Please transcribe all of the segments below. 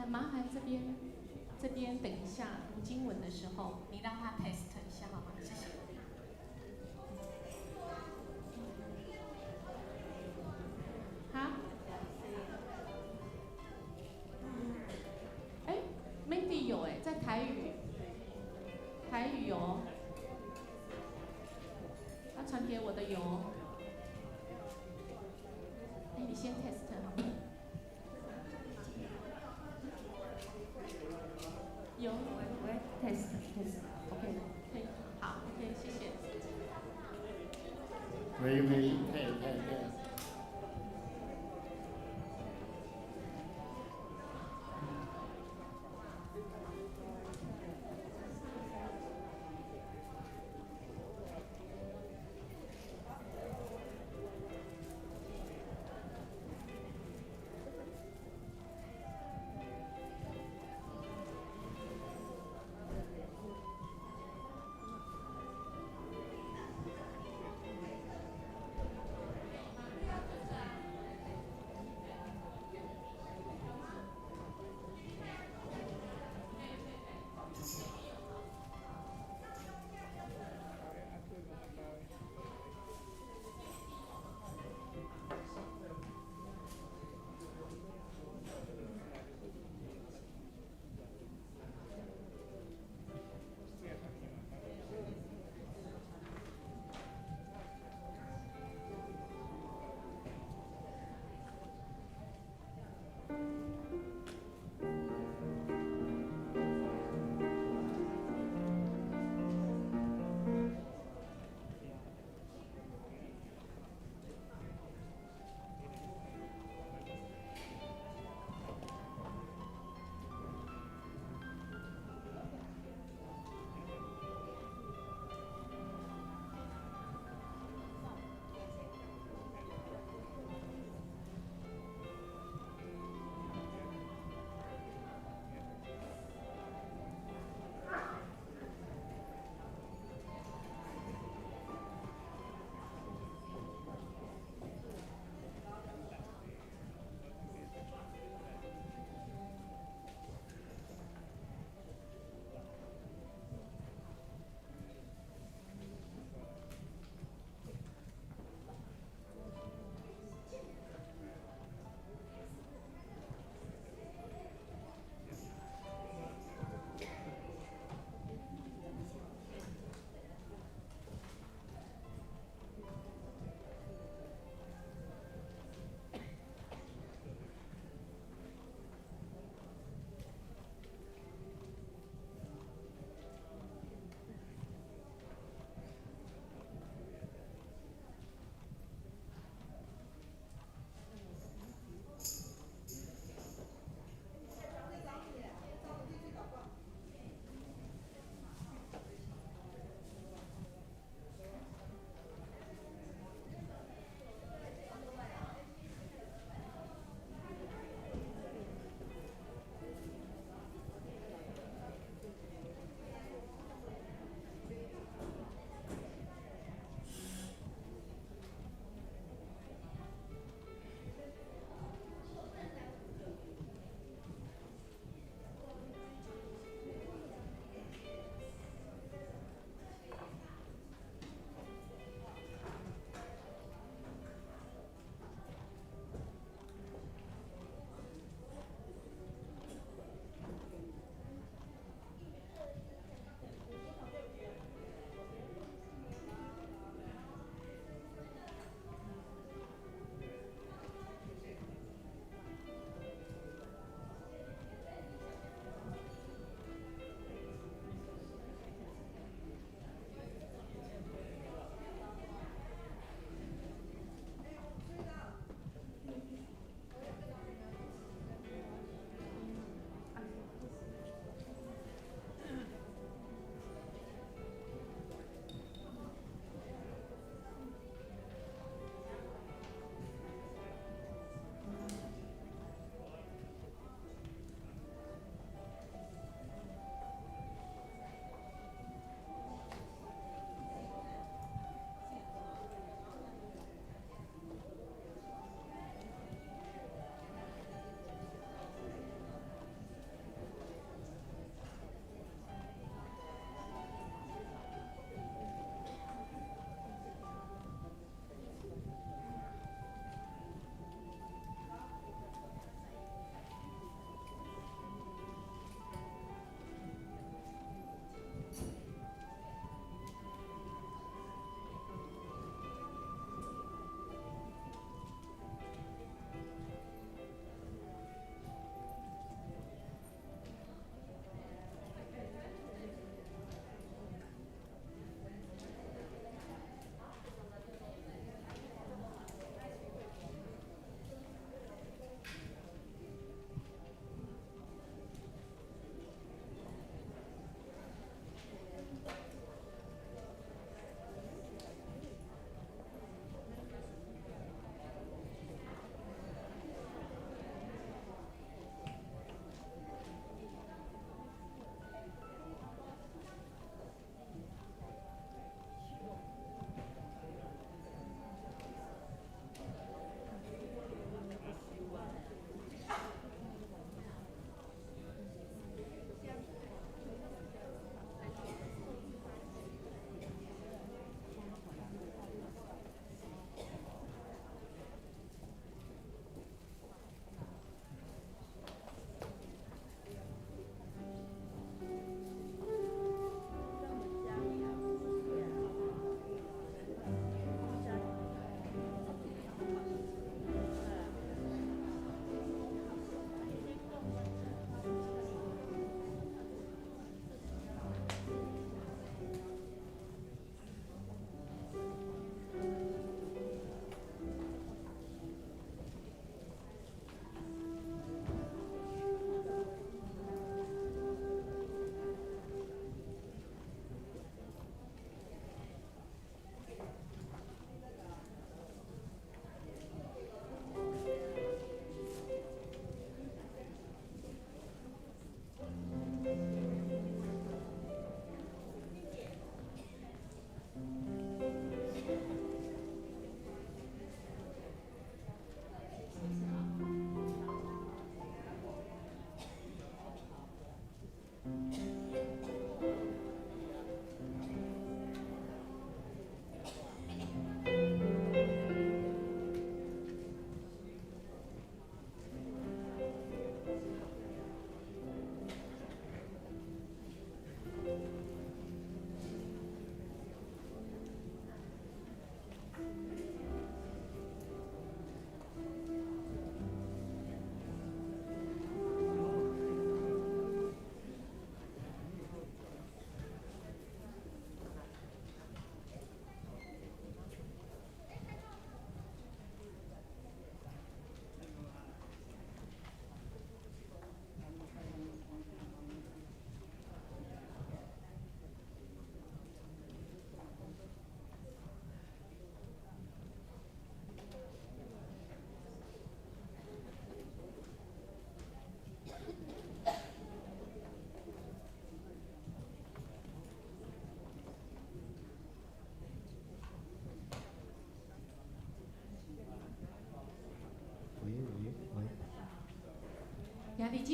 麻煩這邊等一下讀經文的時候，你讓他 test 一下好嗎？謝謝。好。哎，Mandy 有哎，在台語，台語有，他傳給我的有。哎，你先 test 好嗎？有，喂喂，test test，OK，可以，好，OK，謝謝。喂喂，嘿嘿嘿。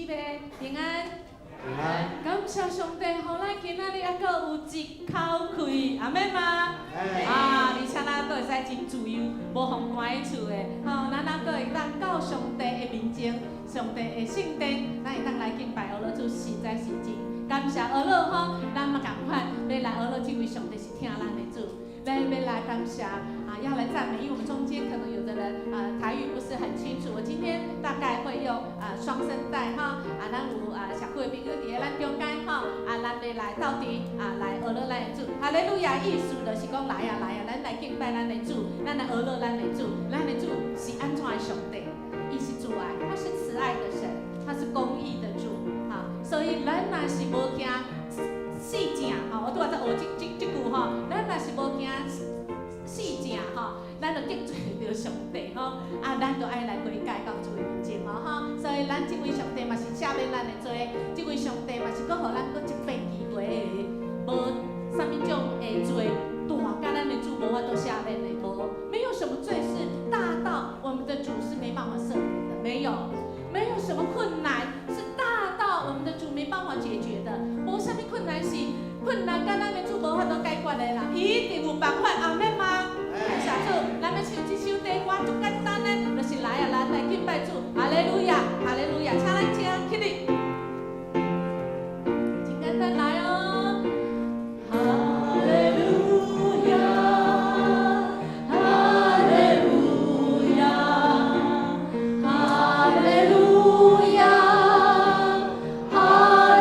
姊妹平安。平安。感謝上帝，予咱今仔日猶閣有一口氣，阿們嗎？啊，而且咱閣會使真自由，無予關佇厝的，吼，咱猶閣會當到上帝的面前，上帝的聖殿，咱會當來敬拜阿樂主，實在是真感謝阿樂吼，咱嘛仝款欲來阿樂這位上帝是疼咱的主，咱欲來感謝啊，要來讚美，因為我們中間可能有的人啊台語不是很清楚，我今天大概會用啊雙聲帶哈，啊，咱有啊社區的朋友佇咧咱中間吼，啊，咱欲來鬥陣啊來阿樂咱的主，哈利路亞，意思就是講來啊來啊，咱來敬拜咱的主，咱來阿樂咱的主，咱的主是按怎的上帝？伊是主愛，他是慈愛的神，他是公義的主，哈，所以咱若是無驚死正吼，我拄仔才學這句吼，咱若是無驚死正吼，咱就得罪著上帝吼，啊，咱就愛來悔改到主的面前哦吼，所以咱這位上帝嘛是赦免咱的罪，這位上帝嘛是閣予咱閣一擺機會，無啥物種的罪大甲咱的主無法度赦免的，無，沒有什麼罪是大到我們的主是沒辦法赦免的，沒有，沒有什麼困難是大到我們的主沒辦法解決的，無啥物困難是困難甲咱的主無法度解決的啦，伊一定有辦法，阿們嗎？感謝主，咱欲唱這首短歌足簡單的，就是來啊，咱來敬拜主，哈利路亞，哈利路亞，請咱請起立，真簡單來哦，哈利路亞，哈利路亞，哈利路亞，哈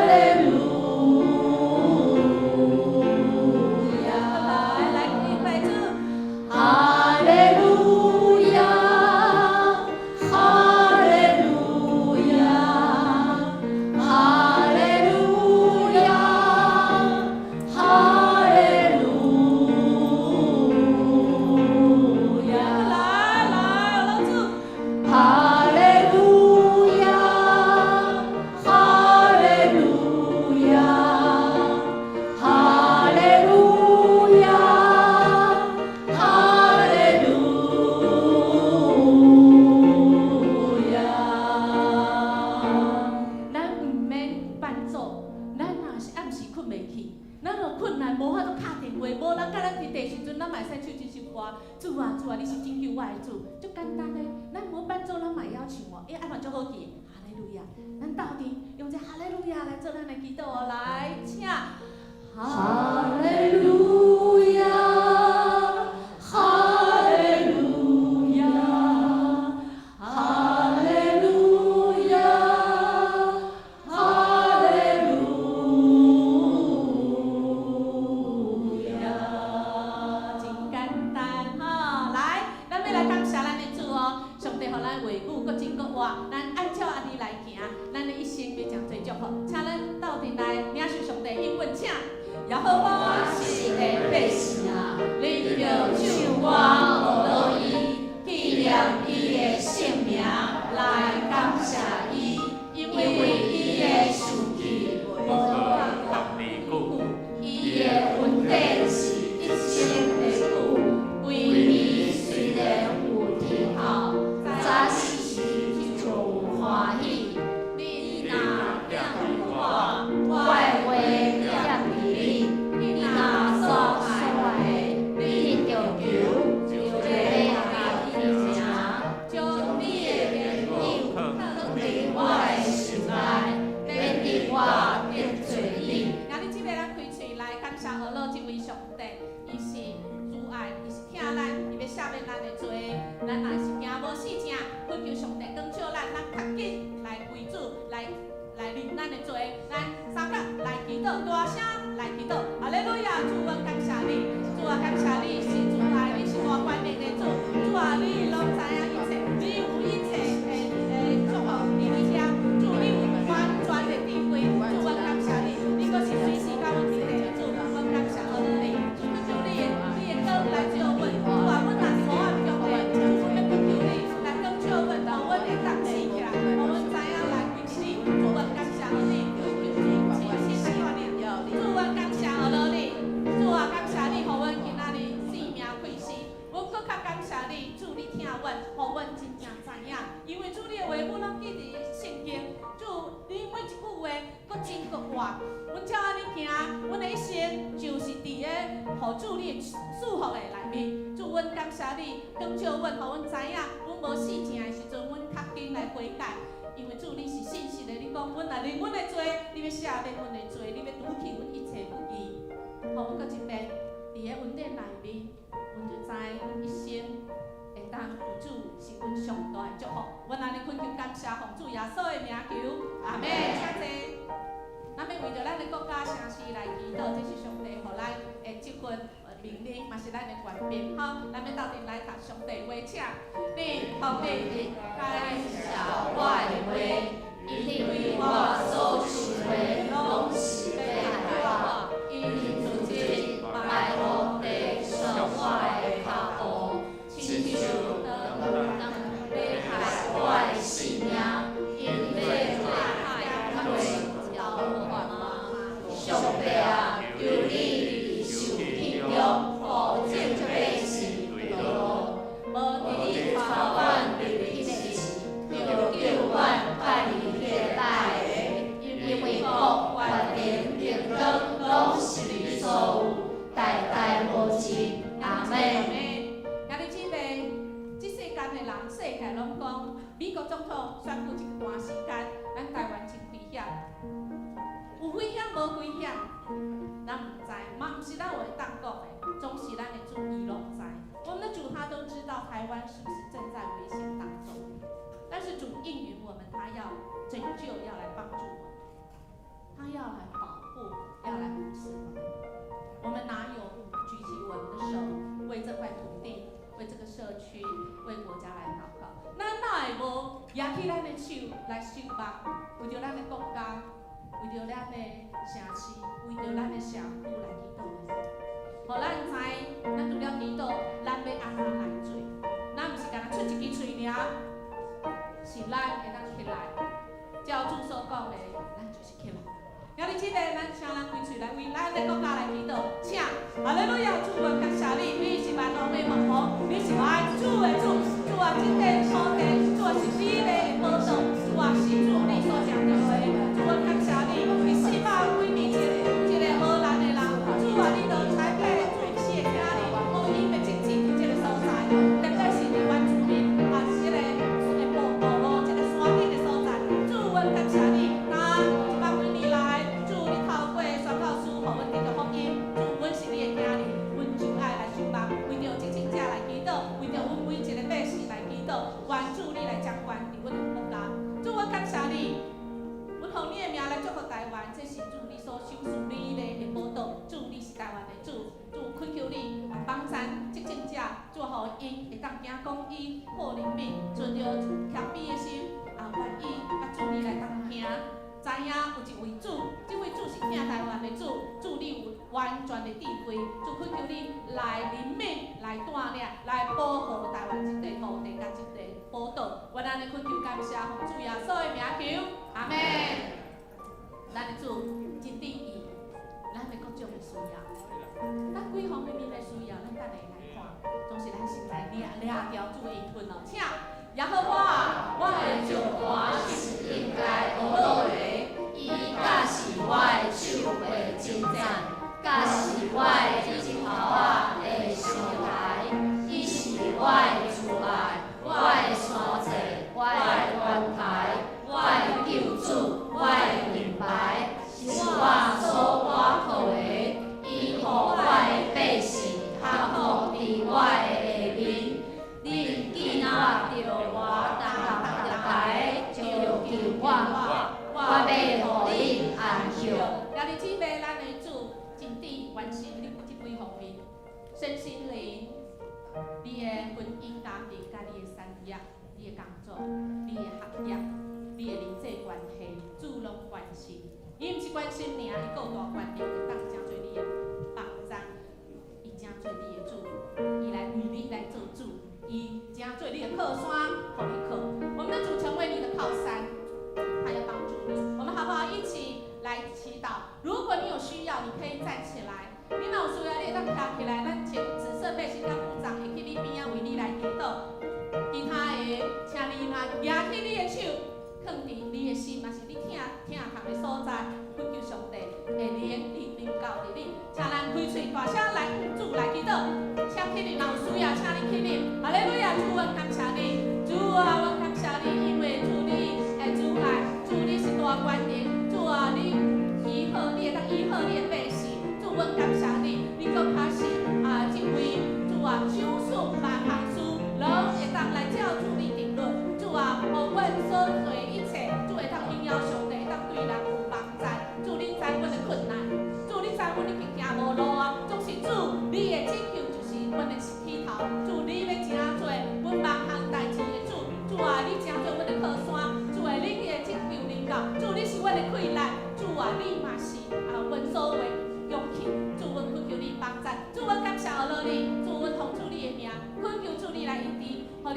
利路亞，來來敬拜主，哈利路亞，哈利路亞，哈利路亞，哈利路亞，來來，老主，哈利路亞，哈利路亞，哈利路亞，哈利路亞。咱毋免伴奏，咱若是暗時睏袂去，咱若困難無法度敲電話，無人佮咱佇地時陣，咱嘛會使唱這首歌。主啊主啊，你是拯救我的主，足簡單的。咱無伴奏，咱嘛會曉唱哦，欸，啊嘛足好記。哈利路亞，咱鬥陣用這哈利路亞來做咱的祈禱哦，來，請。哈利路亞，哈利路亞，哈利路亞，哈利路亞，真簡單吼！來，咱欲來感謝咱的主哦，上帝予咱話語閣真閣活，咱按照按呢來行，咱的一生欲誠濟祝福。請咱鬥陣來領受上帝應允，請。耶和華是的百姓。面。主，阮感謝你，光照阮，予阮知影，阮無死正的時陣，阮較緊來悔改。因為主你是信實的，你講阮若認阮的罪，你欲赦免阮的罪，你欲除去阮一切不義。予阮閣一遍，佇个恩典內面，阮就知阮一生會當有主是阮上大的祝福。阮按呢懇求感謝，奉主耶穌的名求，阿們。請坐。咱欲為著咱的國家城市來祈禱，這是上帝予咱的這份命令，嘛是咱的權柄。好，咱欲鬥陣來讀上帝話，請你予你解釋我的話，因為我所想的攏是欲害我，因如今埋伏地束我的跤步，親像長欲害我的性命，𪜶欲害過頭髮嗎？上帝啊，求你佇受氣中予眾百姓墜落，無無你帶阮入去時，就救阮脫離彼个歹的，因為國權能榮光攏是你所有，代代無盡。阿們。兄弟姊妹，這世間的人，世界攏講，美國總統選舉一段時間，咱台灣真危險。有危險無危險，咱毋知，嘛毋是咱有會當講的，總是咱的主伊攏知。我們的主他都知道台灣是不是正在危險當中，但是主應允我們，他要拯救，要來幫助我們，他要來保護，要來扶持我們。我們哪有舉起我們的手，為這塊土地、為這個社區、為國家來禱告？咱哪會無舉起咱的手來守望，為著咱的國家，為著咱的城市，為著咱的社區來祈禱呢？予咱知，咱除了祈禱，咱欲按怎來做？咱毋是干焦出一支喙爾，是咱會當起來，照主所講的，咱就是起來。兄弟姊妹，咱請咱開喙來為咱的國家來祈禱，請。哈利路亞，主，我感謝你，你是萬王的王，你是萬主的主，主啊，這塊土地，主啊，是你的寶座，主啊，是主你所講的話，主，我感謝你，你400幾年前一個荷蘭的人，主啊，你就差派主死的囝兒，予𪜶欲種植佇這個所在，特別是佇原住民啊，這個部部落這個山頂的所在，主，我感謝你，那100幾年來，主你透過宣教師，予阮得著福音，主，阮是你的囝兒，阮就愛來守望，為著執政者來祈禱，為著阮每一個百姓來祈禱，願主你來掌權佇阮的國家。主，我感謝你，阮奉你的名來祝福台灣，這是主你所賞賜美麗的寶島。主，你是台灣的主，主懇求你幫贊執政者，主予𪜶會當行公義、好憐憫，存著謙卑的心，啊，願意佮主你來同行。知影有一位主，這位主是疼台灣的主，主你有完全的智慧，主懇求你來憐憫、來帶領、來保護台灣這塊土地佮這塊寶島。阮按呢懇求感謝，奉主耶穌的名求，阿們。咱的主真注意咱的各種的需要，咱幾方面的需要，咱等下來看，總是咱現在掠掠牢主的應允哦，請耶和華，我的石磐是應該呵咾的，伊才是我的手的征戰，佮是我的日頭仔的石台，伊是我的慈愛，我的山寨，我的懸台，我的救主，我的盾牌，是我所倚靠的。伊予我的百姓降服佇我的下面。恁見我著我擔著台，就救我，我欲予恁安息。兄弟姊妹，咱的主真致關心你這幾方面，身心靈，你的婚姻家庭、佮你的產業、你的工作、你的學業、你的人際關係，主攏關心。伊毋是關心爾，伊閣有大權力，會當成做你的幫贊，伊成做你的主，伊來為你來做主，伊成做你的靠山，予你靠。我們的主成為你的靠山，他要幫助你。我們好不好一起來祈禱？如果你有需要，你可以站起來。你若有需要，你會當徛起來。咱穿紫色背心佮部長會去你邊仔為你來祈禱。其他的，請你若舉起你的手，放佇你的心，嘛是你疼疼痛的所在，懇求上帝的靈臨臨到佇你。請咱開喙大聲來向主來祈禱。請起立，若有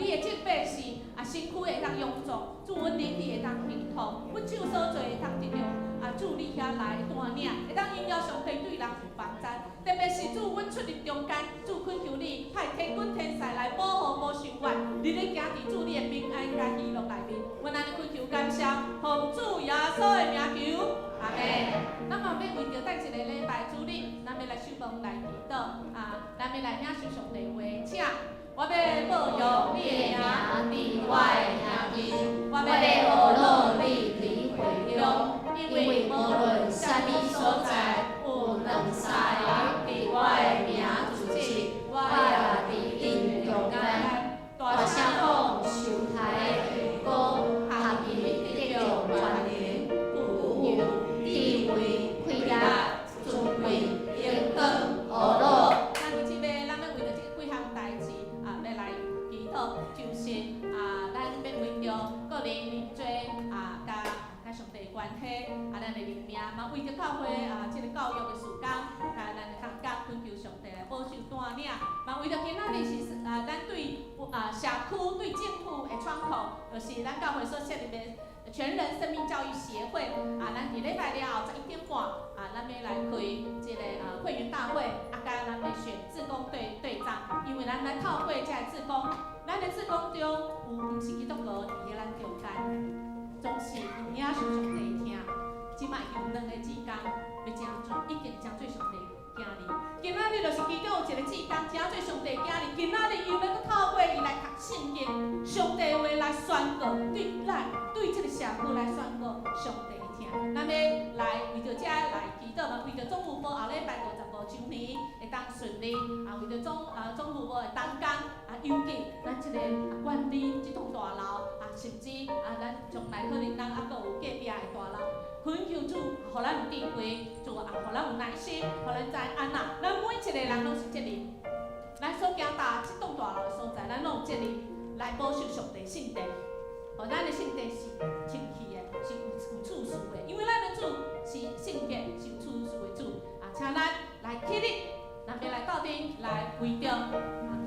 你的這百姓啊，身軀會當勇壯，主阮靈力會當亨通，阮手所做會當得著啊，主你遐來的帶領，會當榮耀上帝對人有幫助。特別是主，阮出入中間，主懇求你派天軍天使來保護保守阮，日日行佇主你的平安佮喜樂內面。阮按呢懇求感謝，奉主耶穌的名求，阿們。咱嘛欲為著等一个禮拜主日，咱欲來守望來祈禱啊，咱欲來領受上帝話，請我欲報用你的名，佇我的兄弟，我欲呵咾你佇會中，因為無論啥物所在，有兩三个人佇我的名聚集，我也佇𪜶中間。大聲講，受刣的榮光，合伊得著權能、富有、智慧、氣力、尊貴、榮光、呵咾。咱佇這欲，咱欲為著這幾項代誌啊，欲來祈禱，就是啊，咱欲為著個人認罪啊，佮上帝關係啊，咱的靈命嘛，為著教會啊，這个教育的事工，啊，咱的同工懇求上帝來保守帶領，嘛為著今仔日是啊，咱對啊社區對政府的窗口，就是咱教會所設立的全人生命教育協會啊，咱佇禮拜了後11點半啊，咱欲來開這个啊會員大會，啊，佮咱欲選志工隊隊長，因為咱來透過這个志工，咱的志工中有毋是基督徒佇咧咱中間，總是領受上帝疼，這擺已經有兩個志工欲成做，已經成做上帝囝兒。今仔日就是其中有一個志工成做上帝囝兒，今仔日伊欲閣透過伊來讀聖經，上帝話來宣告，對咱對這个社區來宣告上帝的疼。咱欲來為著這來祈禱嘛，為著總務部後禮拜55週年會當順利，啊，為著總務部的同工啊，尤其咱這个管理這棟大樓啊，甚至啊，咱將來可能咱猶閣有隔壁的大樓，懇求主，予咱有智慧，主啊，予咱有耐心，予咱知按怎，咱每一個人攏是責任，咱所行踏這棟大樓的所在，咱攏有責任來保守上帝聖殿。予咱的聖殿是清氣的，是有次序的，因為咱的主是聖潔，是有次序的主。啊，請咱來起立，咱欲來鬥陣來為著啊，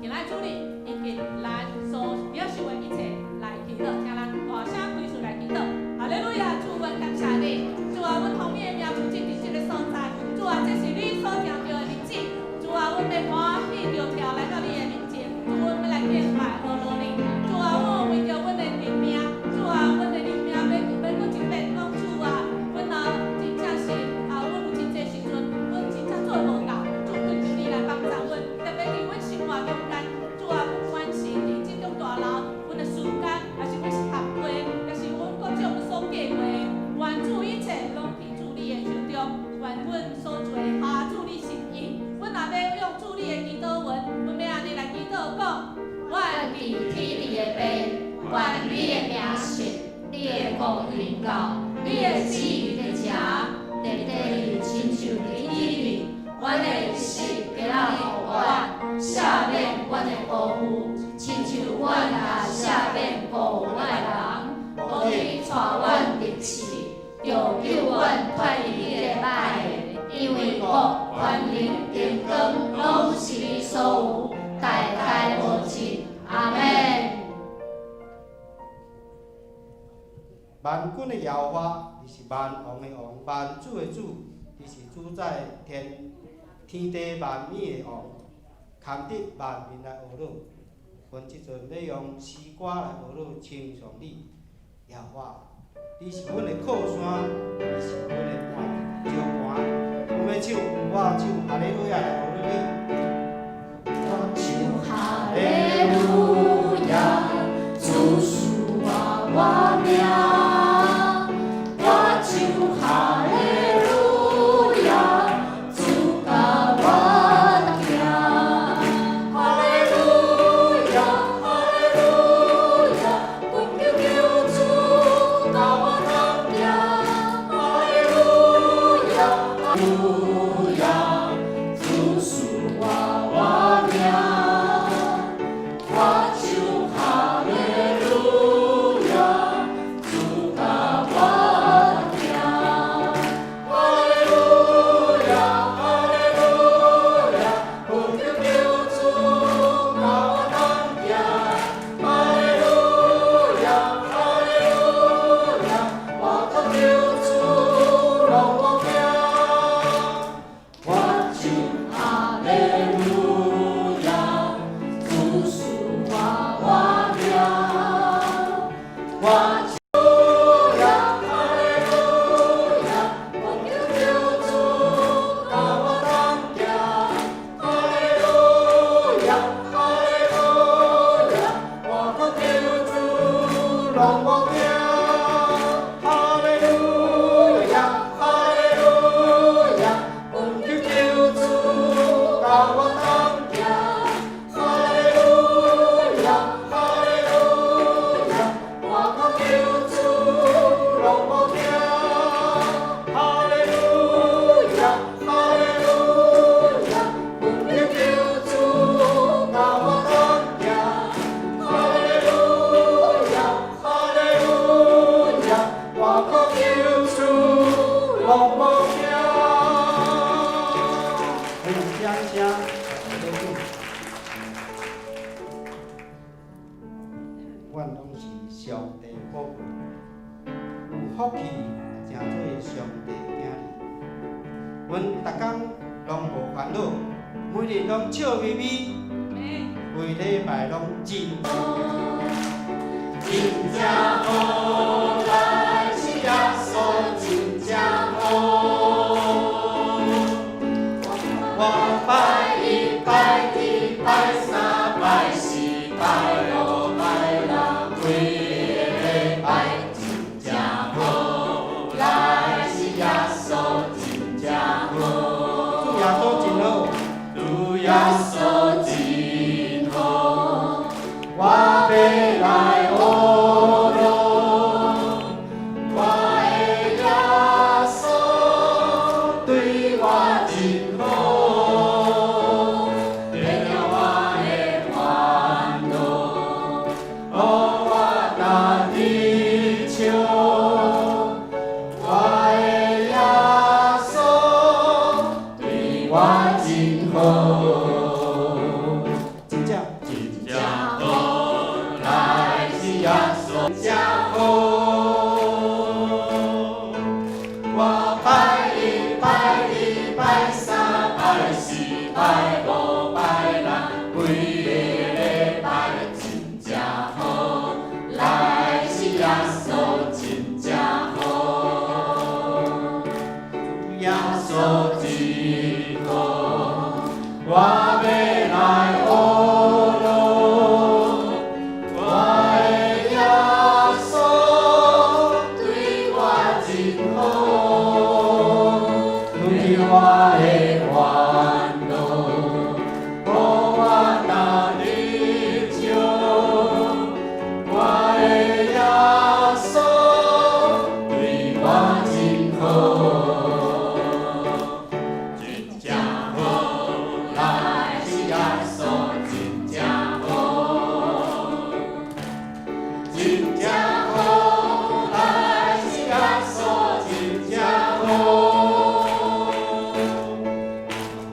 今仔主日以及咱所領受的一切來祈禱，請咱大聲開喙來祈禱。哈利路亞，主，阮感謝你，主啊，阮奉你的名聚集佇這个所在，主啊，這是你所定著的日子，主啊，阮欲歡喜著跳來到你的面前，主，阮欲來敬拜呵咾你，主啊，阮為著阮的靈命，主啊，阮的靈命欲閣一遍講主啊，阮啊真正是啊，阮有真濟時陣，阮真正做無夠，主懇求你來幫助阮，特別佇阮生活中間，主啊，不管是佇這棟大樓，阮的時間，抑是阮是合會，抑是阮各種所計畫，願主一切攏佇主你的手中，願阮所做合主你心意，阮若欲用主你的祈禱文，阮欲按呢來祈禱講，願佇天地的父，願你的名聖，你的國臨到，你的旨意佇遮，佇地裡親像佇天裡，阮的一食今仔予阮，赦免阮的辜負，親像阮也赦免辜負阮的人，無去帶阮入試，著救阮脫離彼个歹的，因為國、權能、榮光，攏是你所有，代代無盡。阿們。萬軍的耶和華，伊是萬王的王，萬主的主，伊是主宰天天地萬物的王，堪得萬民來呵咾。阮這陣欲用詩歌來呵咾稱頌你，耶和華，你是阮的靠山，你是阮的石磐。阮欲唱，我唱哈利路亞來呵咾你。我唱哈利路亞，主賜我活命。我唱哈利路亞，主佮我同行。哈利路亞，哈利路亞，懇求救主佮我同行。哈利路亞，哈利路亞，主賜遠攏是上帝寶貝，有福氣成做上帝囝兒。阮逐工攏無煩惱，每日攏笑眯眯，規禮拜攏真真正好，來是耶穌真正好。我拜一拜二拜三拜四拜五拜六，規个禮拜真正好，來是耶穌真正好。主耶穌真好，主耶穌真好，我欲來學咯，我的耶穌對我真好，免了我的煩惱，予我逐日笑。我的耶穌對我真好，真正真正好，來是耶穌真好。我拜一拜二拜三拜四拜五拜六，規个禮拜真正好，來是耶穌真正好。主耶穌真好，我欲來學咯，我的耶穌對我真好，免了我的煩惱，予我逐日笑。我的耶穌對我真好，真正好，來是耶穌真正好，真正好，來是耶穌真正好。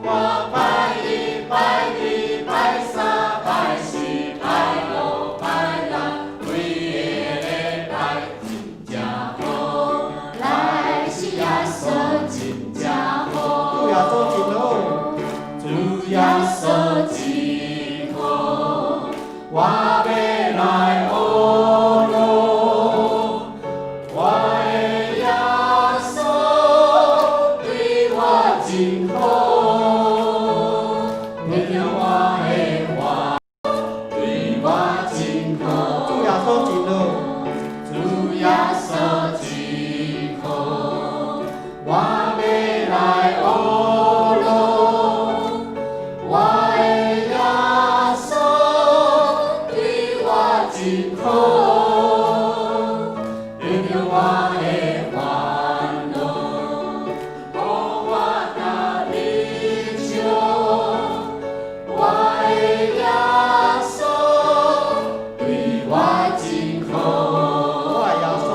我拜一拜二拜三拜四拜五拜六，規个禮拜真正好，來是耶穌真正好。主耶穌真好，主耶穌真好，我欲來學咯，我的耶穌對我真好，免了我的煩，對我真好。主耶穌真好，主耶穌真好，我欲來學咯，我的耶穌對我真好，免了我的煩惱，予我逐日笑。我的耶穌對我真好，我的耶穌，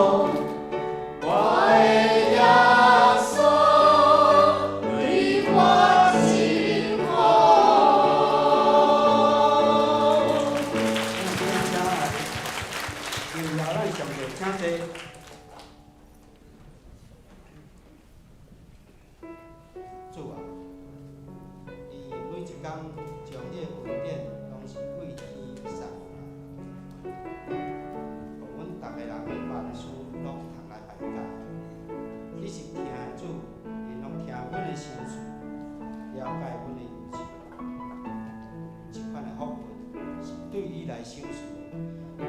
我的耶穌對我真好。荣耀咱上帝，請坐。主啊，你每一工將你的恩典攏是對天送落來，予阮逐个人萬事攏通來排解。你是疼的主，你攏聽阮的心事，了解阮的憂愁。這款的福分是對你來賞賜的。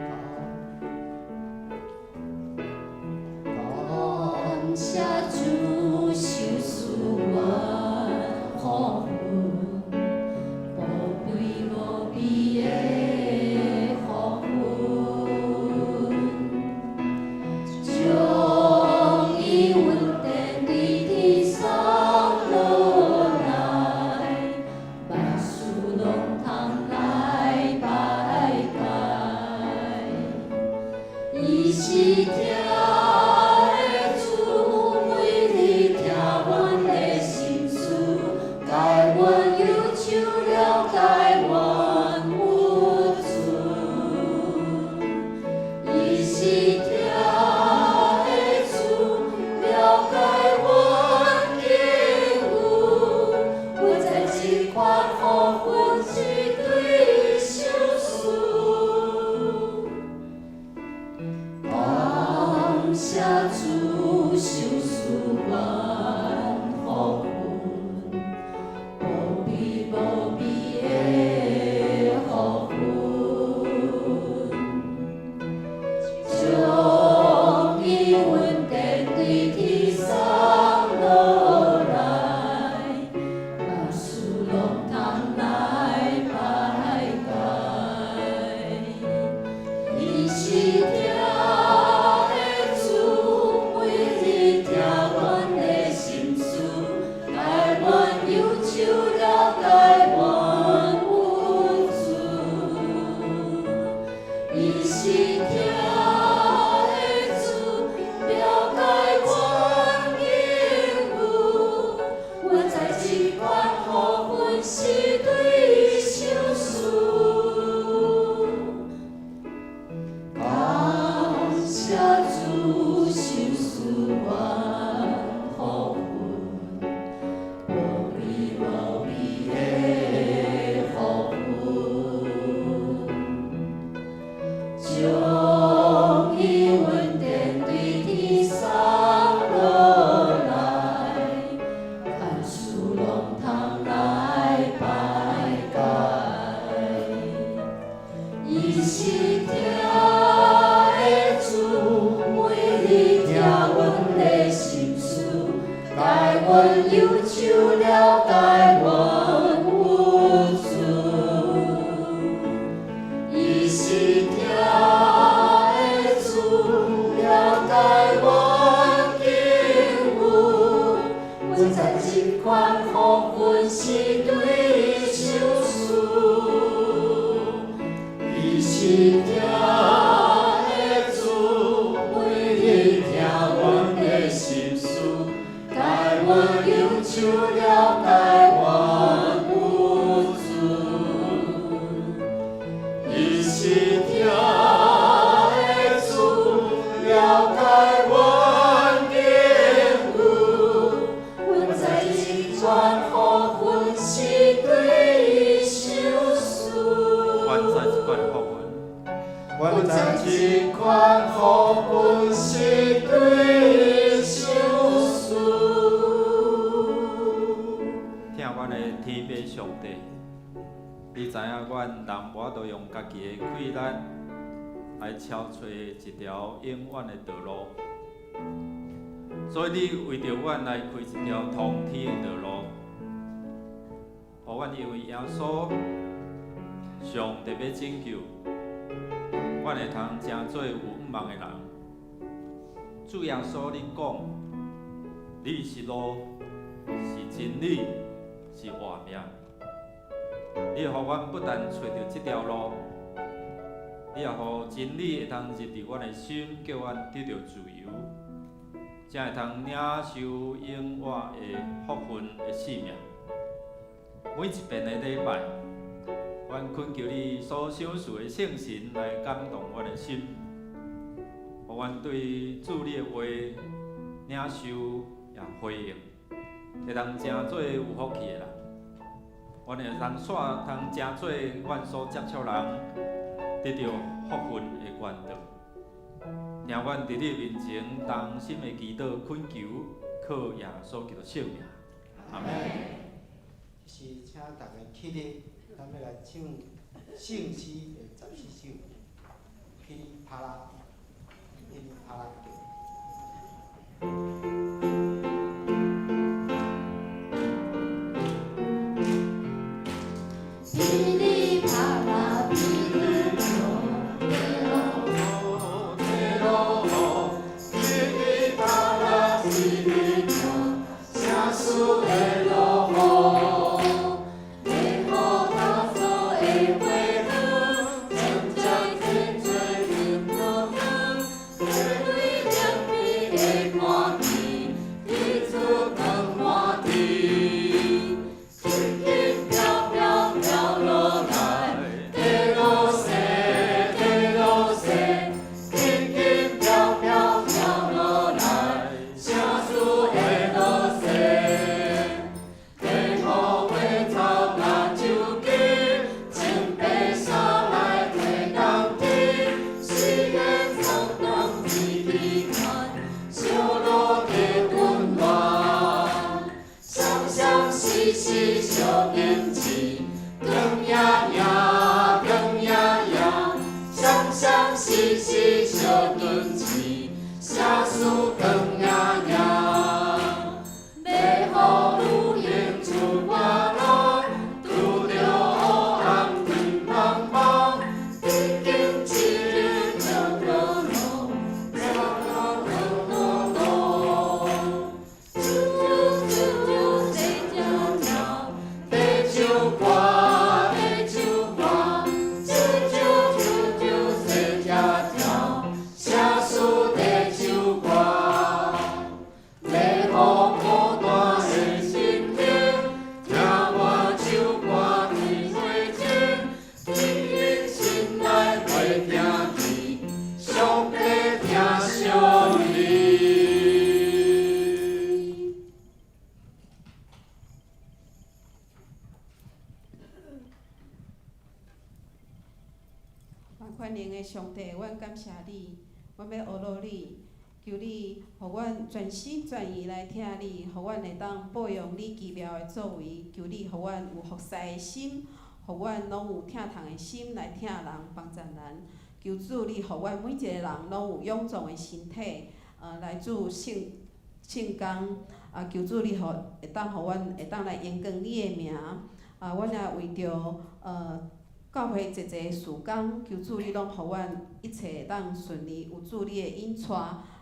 感謝主賞賜阮福分，寶貴無比的福分，將伊恩典對天送落來，萬事攏通來排解。伊是疼的主，每日聽阮的心事，解阮憂愁，了解阮無助。將伊恩典對天送落來，萬事攏通來拜拜。伊是疼的主，每日聽阮的心事，解阮憂愁，了解阮無助。伊是疼的主，了解阮境遇，阮知這款福分是對賞賜。伊是疼的主，每日聽阮的心事，解阮憂愁，了解阮無助。伊是疼的主，了解阮境遇，阮知這款福分是對賞賜。阮知這款福分，阮知這款福分是對賞賜。疼阮的天父上帝，你知影阮人無法度用家己的氣力來敲揣一條永遠的道路，所以你為著阮來開一條通天的道路，予阮因為耶穌上帝欲拯救，阮會通成做有向望的人。主耶穌，你講，你是路，是真理，是活命。你予阮不但揣著這條路，你也予真理會通入佇阮的心，叫阮得著自由，才會通領受永活的福分的生命。每一遍的禮拜，阮懇求你所賞賜的聖神來感動阮的心，予阮對主你的話領受也回應，會通成做有福氣的人。阮會通煞通成做阮所接觸人得著福分的管道。聽阮佇你面前衷心的祈禱懇求，靠耶穌基督聖名，阿門。是請大家起立，咱欲來唱聖詩的14首，噼里啪啦，噼里啪啦叫。噼里啪啦，噼里叫，落雨，噼里啪啦，噼里叫，聖事會落雨。下雨透做的花園，漸漸天做面落雨，花蕊凉美的寒天，日出光满天，轻轻飘飘飘落来，地落雪，地落雪，轻轻飘飘飘落来，圣事会落雪。下雨花草若手机，穿白衫来提冬天，四面苍苍天地宽，小落地温暖，闪闪烁烁小金星，光影影，光影影，闪闪烁烁小金星，聖事光影影。欲予女嬰出歌路，拄著黑暗天茫茫，一間一間跳落落，跳落落落落，啾啾啾啾跳跳，地唱歌，地唱歌，啾啾啾啾跳跳，聖事地唱歌。萬權能的上帝，阮感謝你，阮欲呵咾你，求你予阮全心全意來疼你，予阮會當報用你奇妙的作為。求你予阮有服侍的心，予阮攏有疼痛的心來疼人、幫贊人。求主你予阮每一个人攏有勇壯的身體，來做聖聖工。啊，求主你予會當予阮會當來榮光你的名。啊，阮也為著教會濟濟事工，求主你攏予阮一切會當順利，有主你的引帶。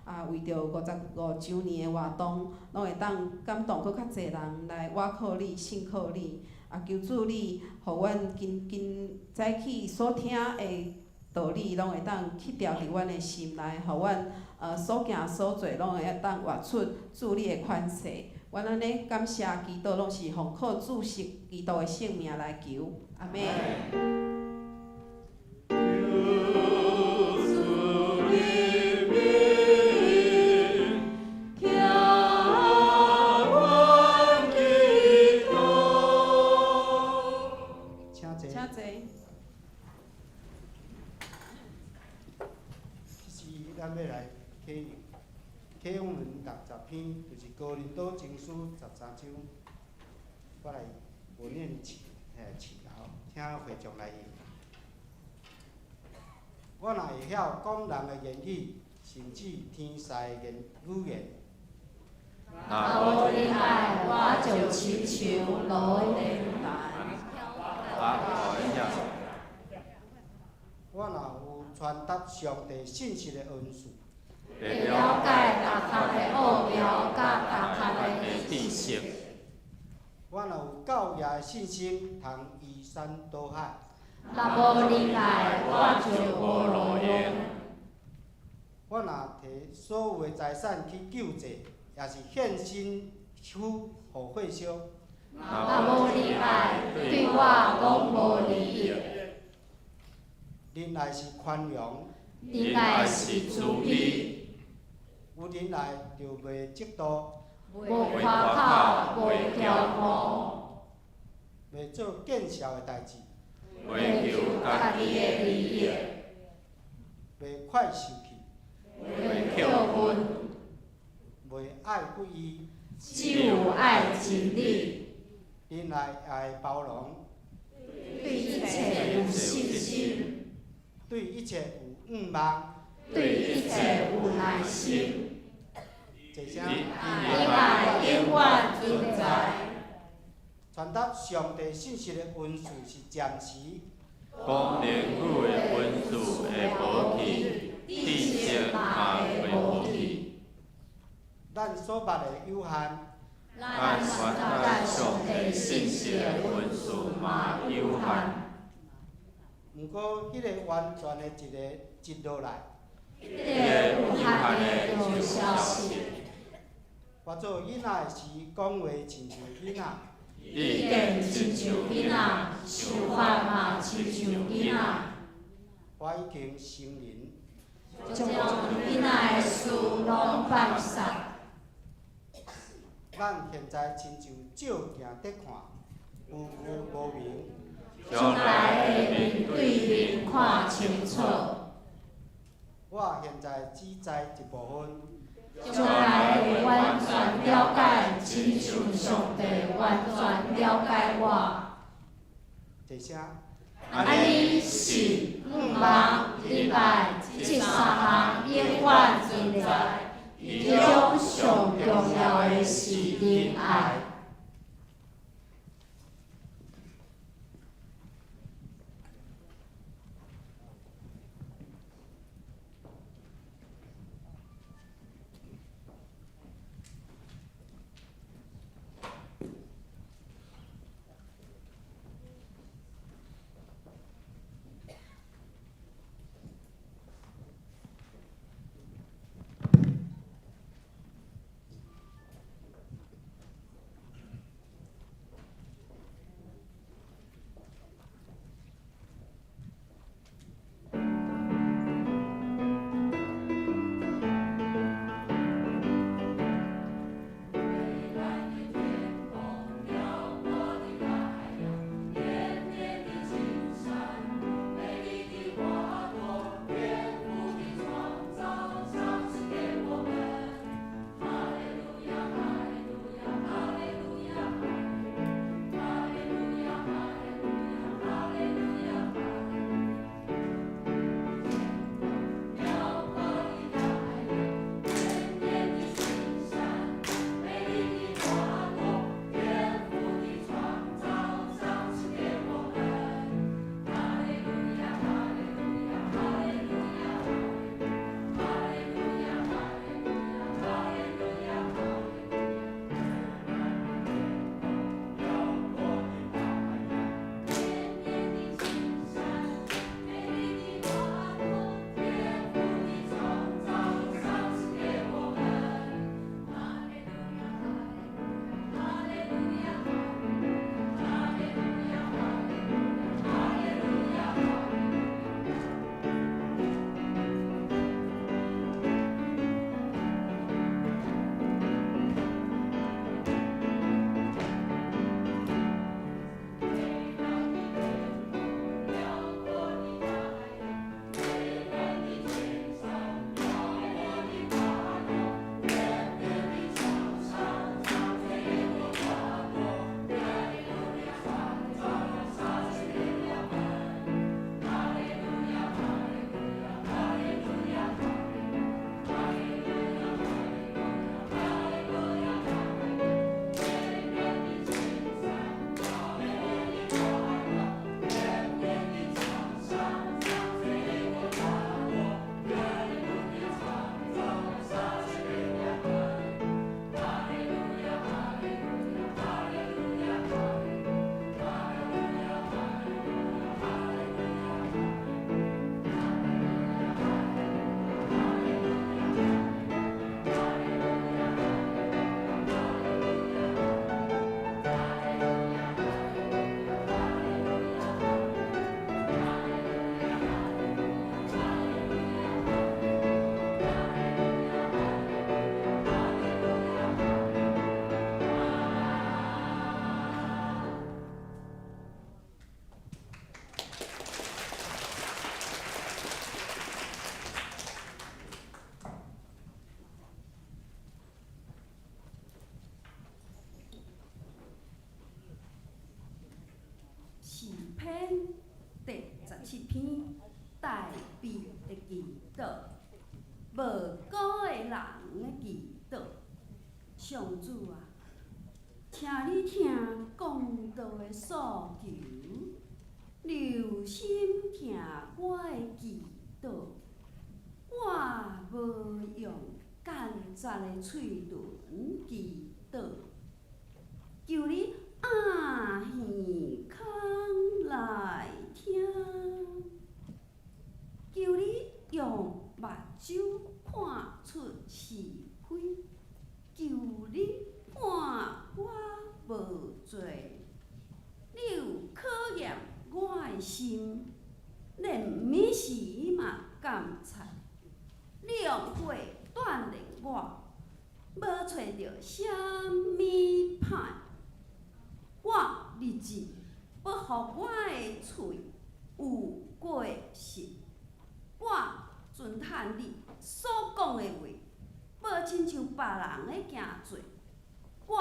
啊，為著55週年的活動，攏會當感動閣較濟人來倚靠你、信靠你。啊，求主你予阮今今早起所聽的道理，攏會當刻牢佇阮的心內，予阮所行所做攏會當活出主你的款式。阮按呢感謝祈禱，攏是奉靠主聖基督的聖名來求，阿們。求主憐憫，聽阮祈禱。請坐。請坐。這時咱欲來啟用啟用文60篇，就是哥林多前書13章。我來我念起，起吼，請會眾來應。我若會曉講人的言語，甚至天使的言語言，若無仁愛，我就親像鑼鈴壇。我若有傳達上帝信息的恩賜，會了解逐項的奧妙佮逐項的知識。我若有教也的信心，通移山倒海。若無仁愛，我就無路用。我若提所有的財產去救濟，抑是獻身軀予火燒。若無仁愛，對我攏無利益。仁愛是寬容，仁愛是慈悲，有仁愛就袂嫉妒，無誇口，無驕傲，袂做見笑的代誌，袂求家己的利益，袂快受氣，袂抾恨，袂愛不義，只有愛真理。仁愛也會包容，對一切有信心，對一切有向望，對一切有耐心。齊聲。仁愛永遠存在。傳達上帝信息的恩賜是暫時，講言語的恩賜會無去，知識嘛會無去。咱所捌的有限，咱傳達上帝信息的恩賜嘛有限。毋過，彼個完全的一個一落來，彼個有限的就消失。我做囡仔的時，講話親像囡仔；意見親像囡仔，想法嘛親像囡仔。我已經成人，將囡仔的事攏放捒。咱現在親像照鏡佇看，有有無明。將來會面對面看清楚。我現在只知一部分。將來會完全了解，親像上帝完全了解我。齊聲。按呢信、向望、仁愛，這三項永遠存在。其中上重要的是仁愛。無辜的人的祈禱。上主啊，請你聽公道的訴求，留心聽我的祈禱。我無用奸詐的喙唇祈禱，求你掩耳孔來聽，求你用目睭看出是非，求你判我無罪，你有考驗我的心，連暝時嘛監察。你用火鍛煉我，無揣著啥物歹。我立志欲予我的喙有過失，我遵趁你所講的話，無親像別人的行做。我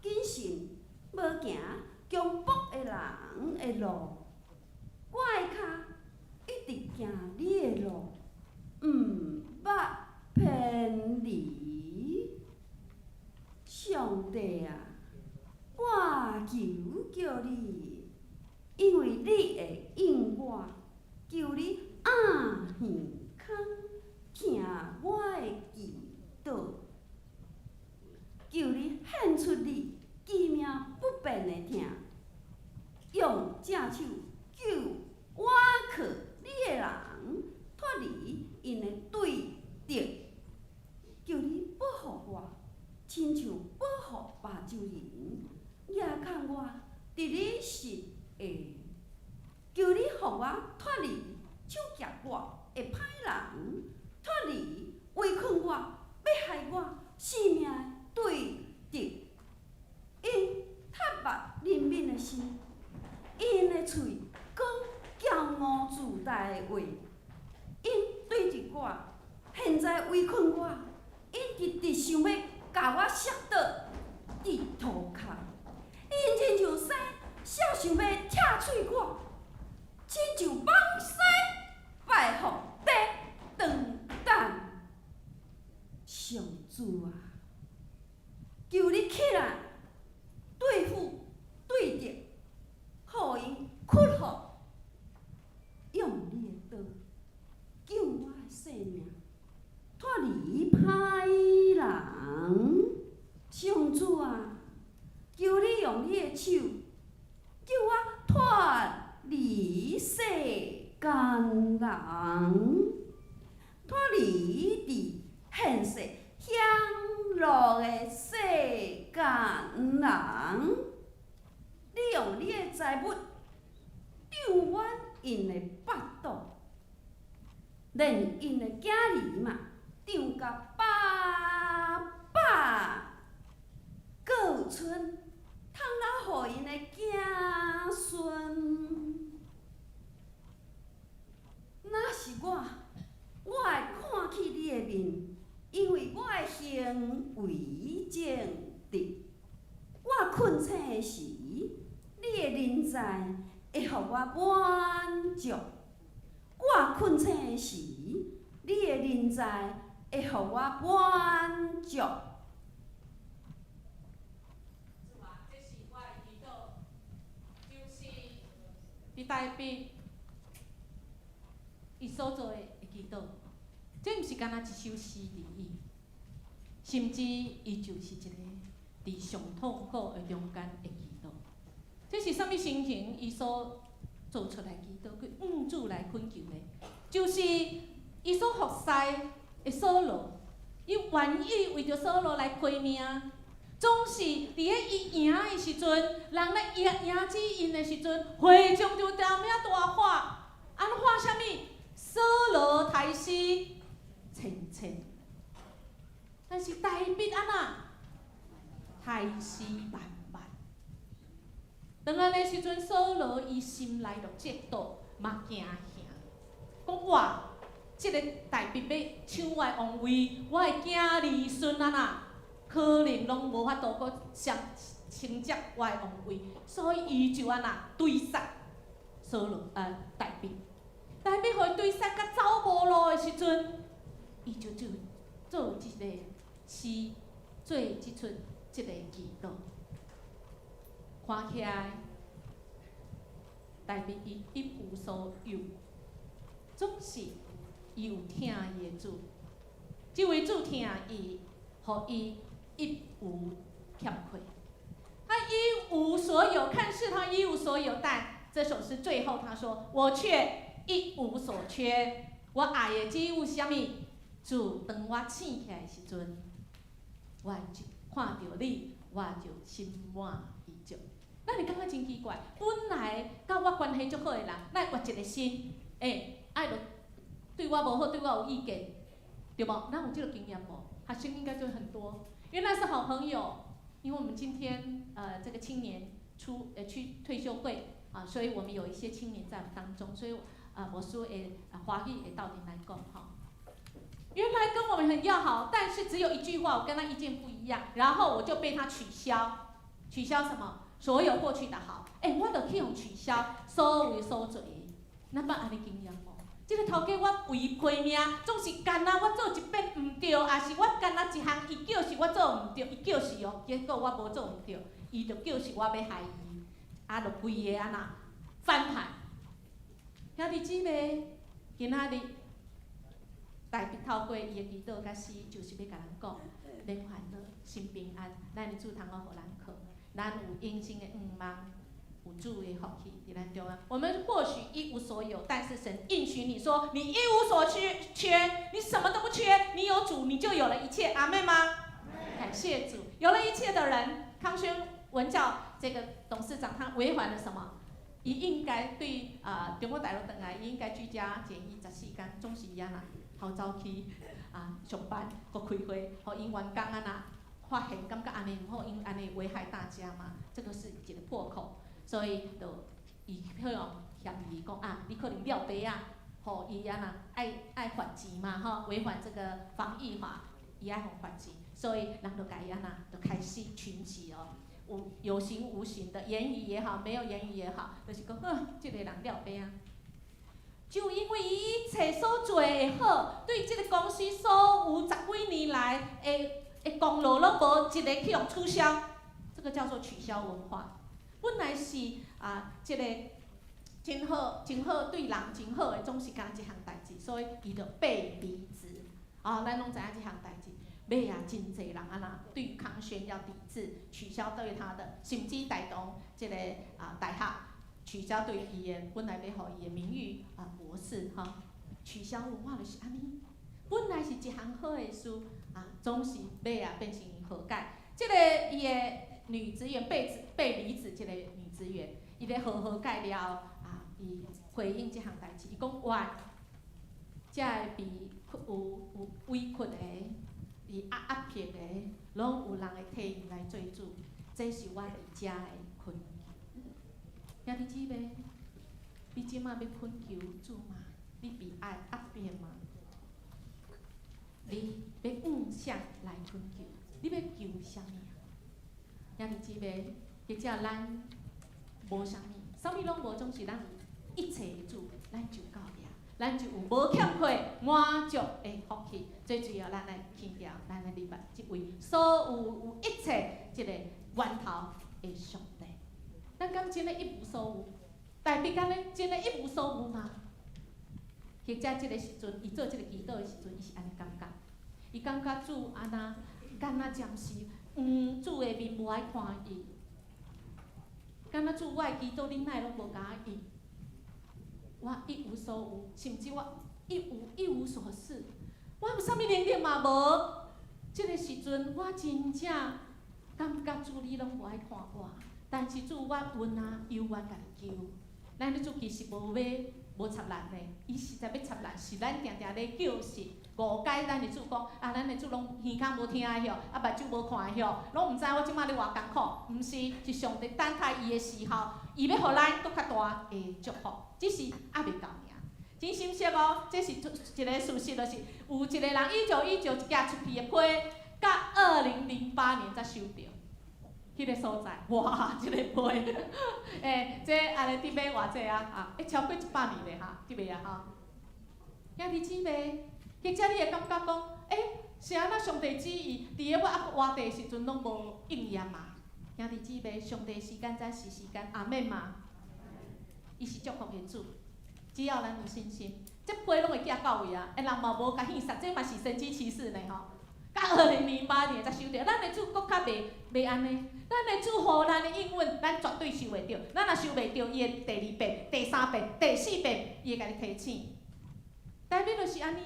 謹慎無行強暴的人的路，我的跤一直行你的路，毋捌偏離。上帝啊，我求叫你，因為你會應我，求你掩耳孔聽我的祈禱，求你顯出你奇妙不變的疼，用正手救倚靠你的人脫離𪜶的對敵，求你保護我，親像保護目睭仁，舉扛我佇你實的，求你予我脫離手夾我的歹人，脫離圍困我、欲害我性命的對敵。𪜶撻伐憐憫的心，𪜶的喙講驕傲自大的話，𪜶對著我，現在圍困我，𪜶直直想欲共我摔倒佇塗跤，𪜶親像獅痟想欲拆喙我，親像猛獅埋伏佇當等。上主啊，求你起來對付對敵，予𪜶屈服，用你的刀救我的性命，脫離歹人。上主啊，求你用你的手救我脫離世間人，脫離佇現世享樂的世間人。你用你的財物漲滿𪜶的腹肚，連𪜶的囝兒嘛漲甲飽飽，閣有賰通留予𪜶的子孫。若是我，我會看去你的面，因為我的行為正直。我睏醒的時，你的臨在會予我滿足。我睏醒的時，你的臨在會予我滿足。主啊，這是我的祈禱，就是佇大衛伊所做的祈禱，這毋是干焦一首詩而已，甚至伊就是一个佇上痛苦的中間的祈禱。這是啥物情形？伊所做出來祈禱，去向主來懇求的，就是伊所服侍的掃羅，伊願意為著掃羅來開命，總是佇咧伊贏的時陣，人來迎迎接𪜶的時陣，會眾就踮遐大喊，按喊啥物？掃羅刣死千千，但是大衛按怎？刣死萬萬。當按呢時陣，掃羅伊心內就嫉妒，嘛驚嚇，講哇，這个大衛欲搶我的王位，我的囝兒孫按怎，可能攏無法度閣承承接我的王位，所以伊就按怎追殺掃羅大衛。大衛予伊追殺甲走無路的時陣，伊就做做這个詩，做這出這个祈禱。看起來，大衛伊一無所有，總是伊有疼伊的主，這位主疼伊，予伊一無欠缺。他一無所有，看似他一無所有，但這首詩最後他說：“我卻一無所缺。我愛的只有啥物？主，當我醒起來的時陣，我就看著你，我就心滿意足。咱會感覺真奇怪，本來佮我關係足好的人，咱換一個心，愛就對我無好，對我有意見，對無？咱有這個經驗無？學生應該就很多，原來是好朋友。因為我們今天這個青年出去退修會啊，所以我們有一些青年在當中，所以啊，牧師會華語會鬥陣來講吼。原來跟我們很要好，但是只有一句話，我跟他意見不一樣，然後我就被他取消，取消什麼？所有過去的好，我就去予取消所有所做的，咱捌按呢經驗無？這个頭家我為伊批命，總是干焦我做一遍毋對，抑是我干焦一項，伊叫是我做毋對，伊叫是哦，結果我無做毋對，伊就叫是我欲害伊，啊，就規个按怎翻盤。兄弟姊妹，今仔日大衛透過伊的祈禱佮詩，就是欲共咱講，免煩惱，心平安，咱的主通好予咱靠，咱有永生的向望。有主的福氣佇咱中間，我們或許一無所有，但是神應許你說，你一無所缺，缺，你什麼都不缺，你有主，你就有了一切。阿們嗎？感謝主，有了一切的人，康軒文教這個董事長，他違反了什麼？伊應該對中國大陸轉來，伊應該居家檢疫14天，總是伊按怎逃走去上班，閣開會，予𪜶員工按怎發現，感覺按呢毋好，因按呢危害大家嘛，這個是一個破口。所以就伊去予嫌疑講啊，你可能掠白仔，予伊按怎愛愛罰錢嘛吼，違反這個防疫法，伊愛予罰錢，所以人就共伊按怎，就開始群起哦，有有形無形的言語也好，沒有言語也好，就是講，哼，這個人掠白仔。就因為伊一切所做的好，對這個公司所有十幾年來的功勞攏無一个去予取消，這個叫做取消文化。本來是啊，這個真好、真好對人真好的，總是干焦一項代誌，所以伊就被離職。啊，咱攏知影這項代誌。尾啊，真濟人按怎對康軒要抵制，取消對他的，甚至帶動這個大學取消對伊的本來欲予伊的名譽博士吼，取消文化就是按呢。本來是一項好的事啊，總是尾啊變成和解。這個伊的女職員被離職，這個女職員，伊咧和和解了啊，伊回應這項代誌，伊講我遮个被有委屈的、被壓迫的，攏有人會替𪜶來做主，這是我佇遮的懇求。兄弟姊妹，你這馬欲懇求主嗎？你被愛壓迫嗎？你欲向誰來懇求？你欲求啥物啊？兄弟姊妹，或者咱無啥物，啥物攏無，總是咱有一切的主，咱就夠了，咱就有無欠缺滿足的福氣。最主要，咱來強調，咱來禮拜這位所有有一切這個源頭的上帝。咱敢真的一無所有？大衛敢呢真的一無所有嗎？或者這個時陣，伊做這個祈禱的時陣，伊是按呢感覺，伊感覺主按怎，敢若暫時，主的面無愛看伊，敢若主我的祈禱，你哪會攏無共我應？我一無所有，甚至我一無所事，我有啥物能力嘛無？這個時陣，我真正感覺主你攏無愛看我，但是主我恨啊，猶原共你求。咱的主其實無欲無插咱的，伊實在欲插咱，是咱定定咧叫是誤解咱的主講啊，咱的主攏耳孔無聽的許，啊目睭無看的許，攏毋知我這馬咧偌艱苦。毋是，是上帝等待伊的時候，伊欲予咱閣較大的祝福，只是猶未到爾。真心實哦，這是一個事實，就是有一個人1919一寄出去的批，到2008年才收著。彼個所在，哇！這個批，這按呢佇買偌濟啊？啊，超過100年咧哈，對袂啊？吼，兄弟姊妹，或者你會感覺講，欸，是按怎上帝旨意，佇个我猶閣活地的時陣攏無應驗啊？兄弟姊妹，上帝時間才是時間，阿們嗎？伊是祝福的主，只要咱有信心，這批攏會寄到位啊！欸，人嘛無共戲殺，這嘛是神蹟奇事呢吼。到2008年才收著，咱的主閣較袂按呢，咱的主予咱的應允，咱絕對收會著。咱若收袂著，伊會第二遍、第三遍、第四遍，伊會共你提醒。大衛就是按呢，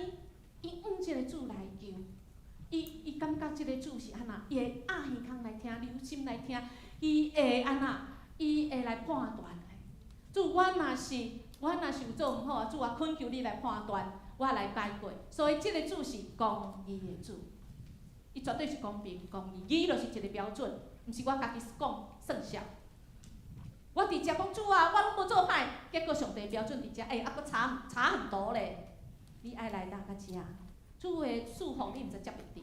伊向這個主來求，伊感覺這個主是按怎，伊會壓耳孔來聽，留心來聽，伊會按怎，伊會來判斷。主，我若是有做毋好，主啊，懇求你來判斷，我來改過。所以這個主是公義的主，伊絕對是公平公義，義就是一個標準，毋是我家己講算數。我佇遮講主啊，我攏無做歹，結果上帝標準佇遮，欸，猶閣差差很多咧。你愛來到較遮，主的祝福你毋知接袂著。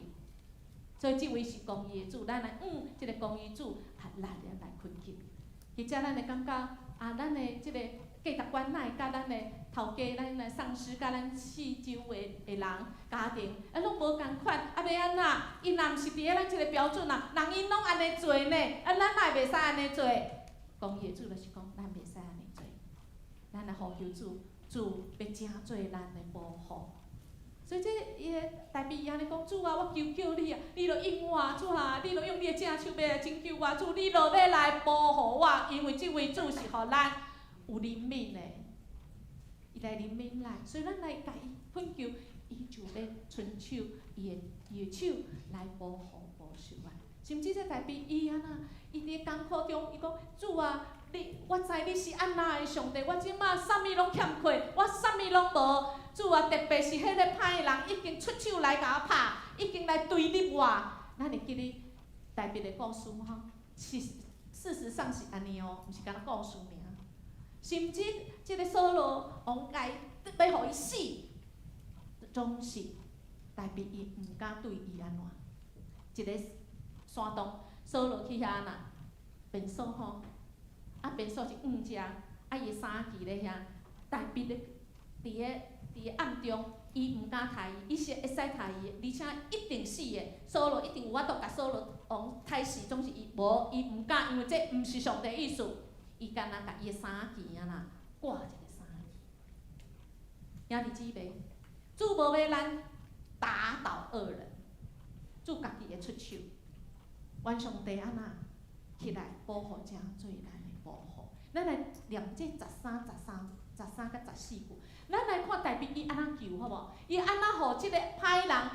所以這位是公義的主，咱來這個公義主啊，來來懇求。或者咱會感覺啊，咱的這個價值觀哪會佮咱的頭家、咱的上司、佮咱四周圍的人、家庭，啊，攏無仝款，啊，欲按怎？伊若毋是佇咧咱這個標準啊，人𪜶攏按呢做呢，啊，咱哪會袂使按呢做？公義的主就是講，咱袂使按呢做，咱來呼求主，主欲成做咱的保護。所以這伊的大衛伊按呢講，主啊，我求求你啊，你著應我，主啊，你著用你的正手欲來拯救我，主，你著欲來保護我，因為這位主是予咱有憐憫的，伊來憐憫咱，所以咱來共伊懇求，伊就欲伸手，伊的手來保護保守我。甚至這大衛伊按怎，伊佇艱苦中，伊講主啊，你我知你是按怎的上帝，我這馬啥物攏欠缺，我啥物攏無。主啊，特別是彼個歹人已經出手來共我拍，已經來對立我。咱會記得大衛的故事吼，是事實上是按呢哦，毋是干焦故事爾。甚至這個掃羅王該欲予伊死，總是大衛伊毋敢對伊按怎。一个山洞，掃羅去遐按怎便所吼，啊便所是向遮，啊伊的衫屐咧遐，大衛咧佇個暗中，伊毋敢刣伊，伊是會使刣伊的，而且一定死的。掃羅一定有法度共掃羅王刣死，總是伊無，伊毋敢，因為這毋是上帝意思。伊干焦共伊的衫屐按怎掛一个衫屐。兄弟姊妹，主無欲咱打倒惡人，主家己會出手。願上帝按怎起來保護，成做咱的保護。咱來念這十三、十三、十三佮十四句，咱來看大衛伊按怎求好無？伊按怎予這个歹人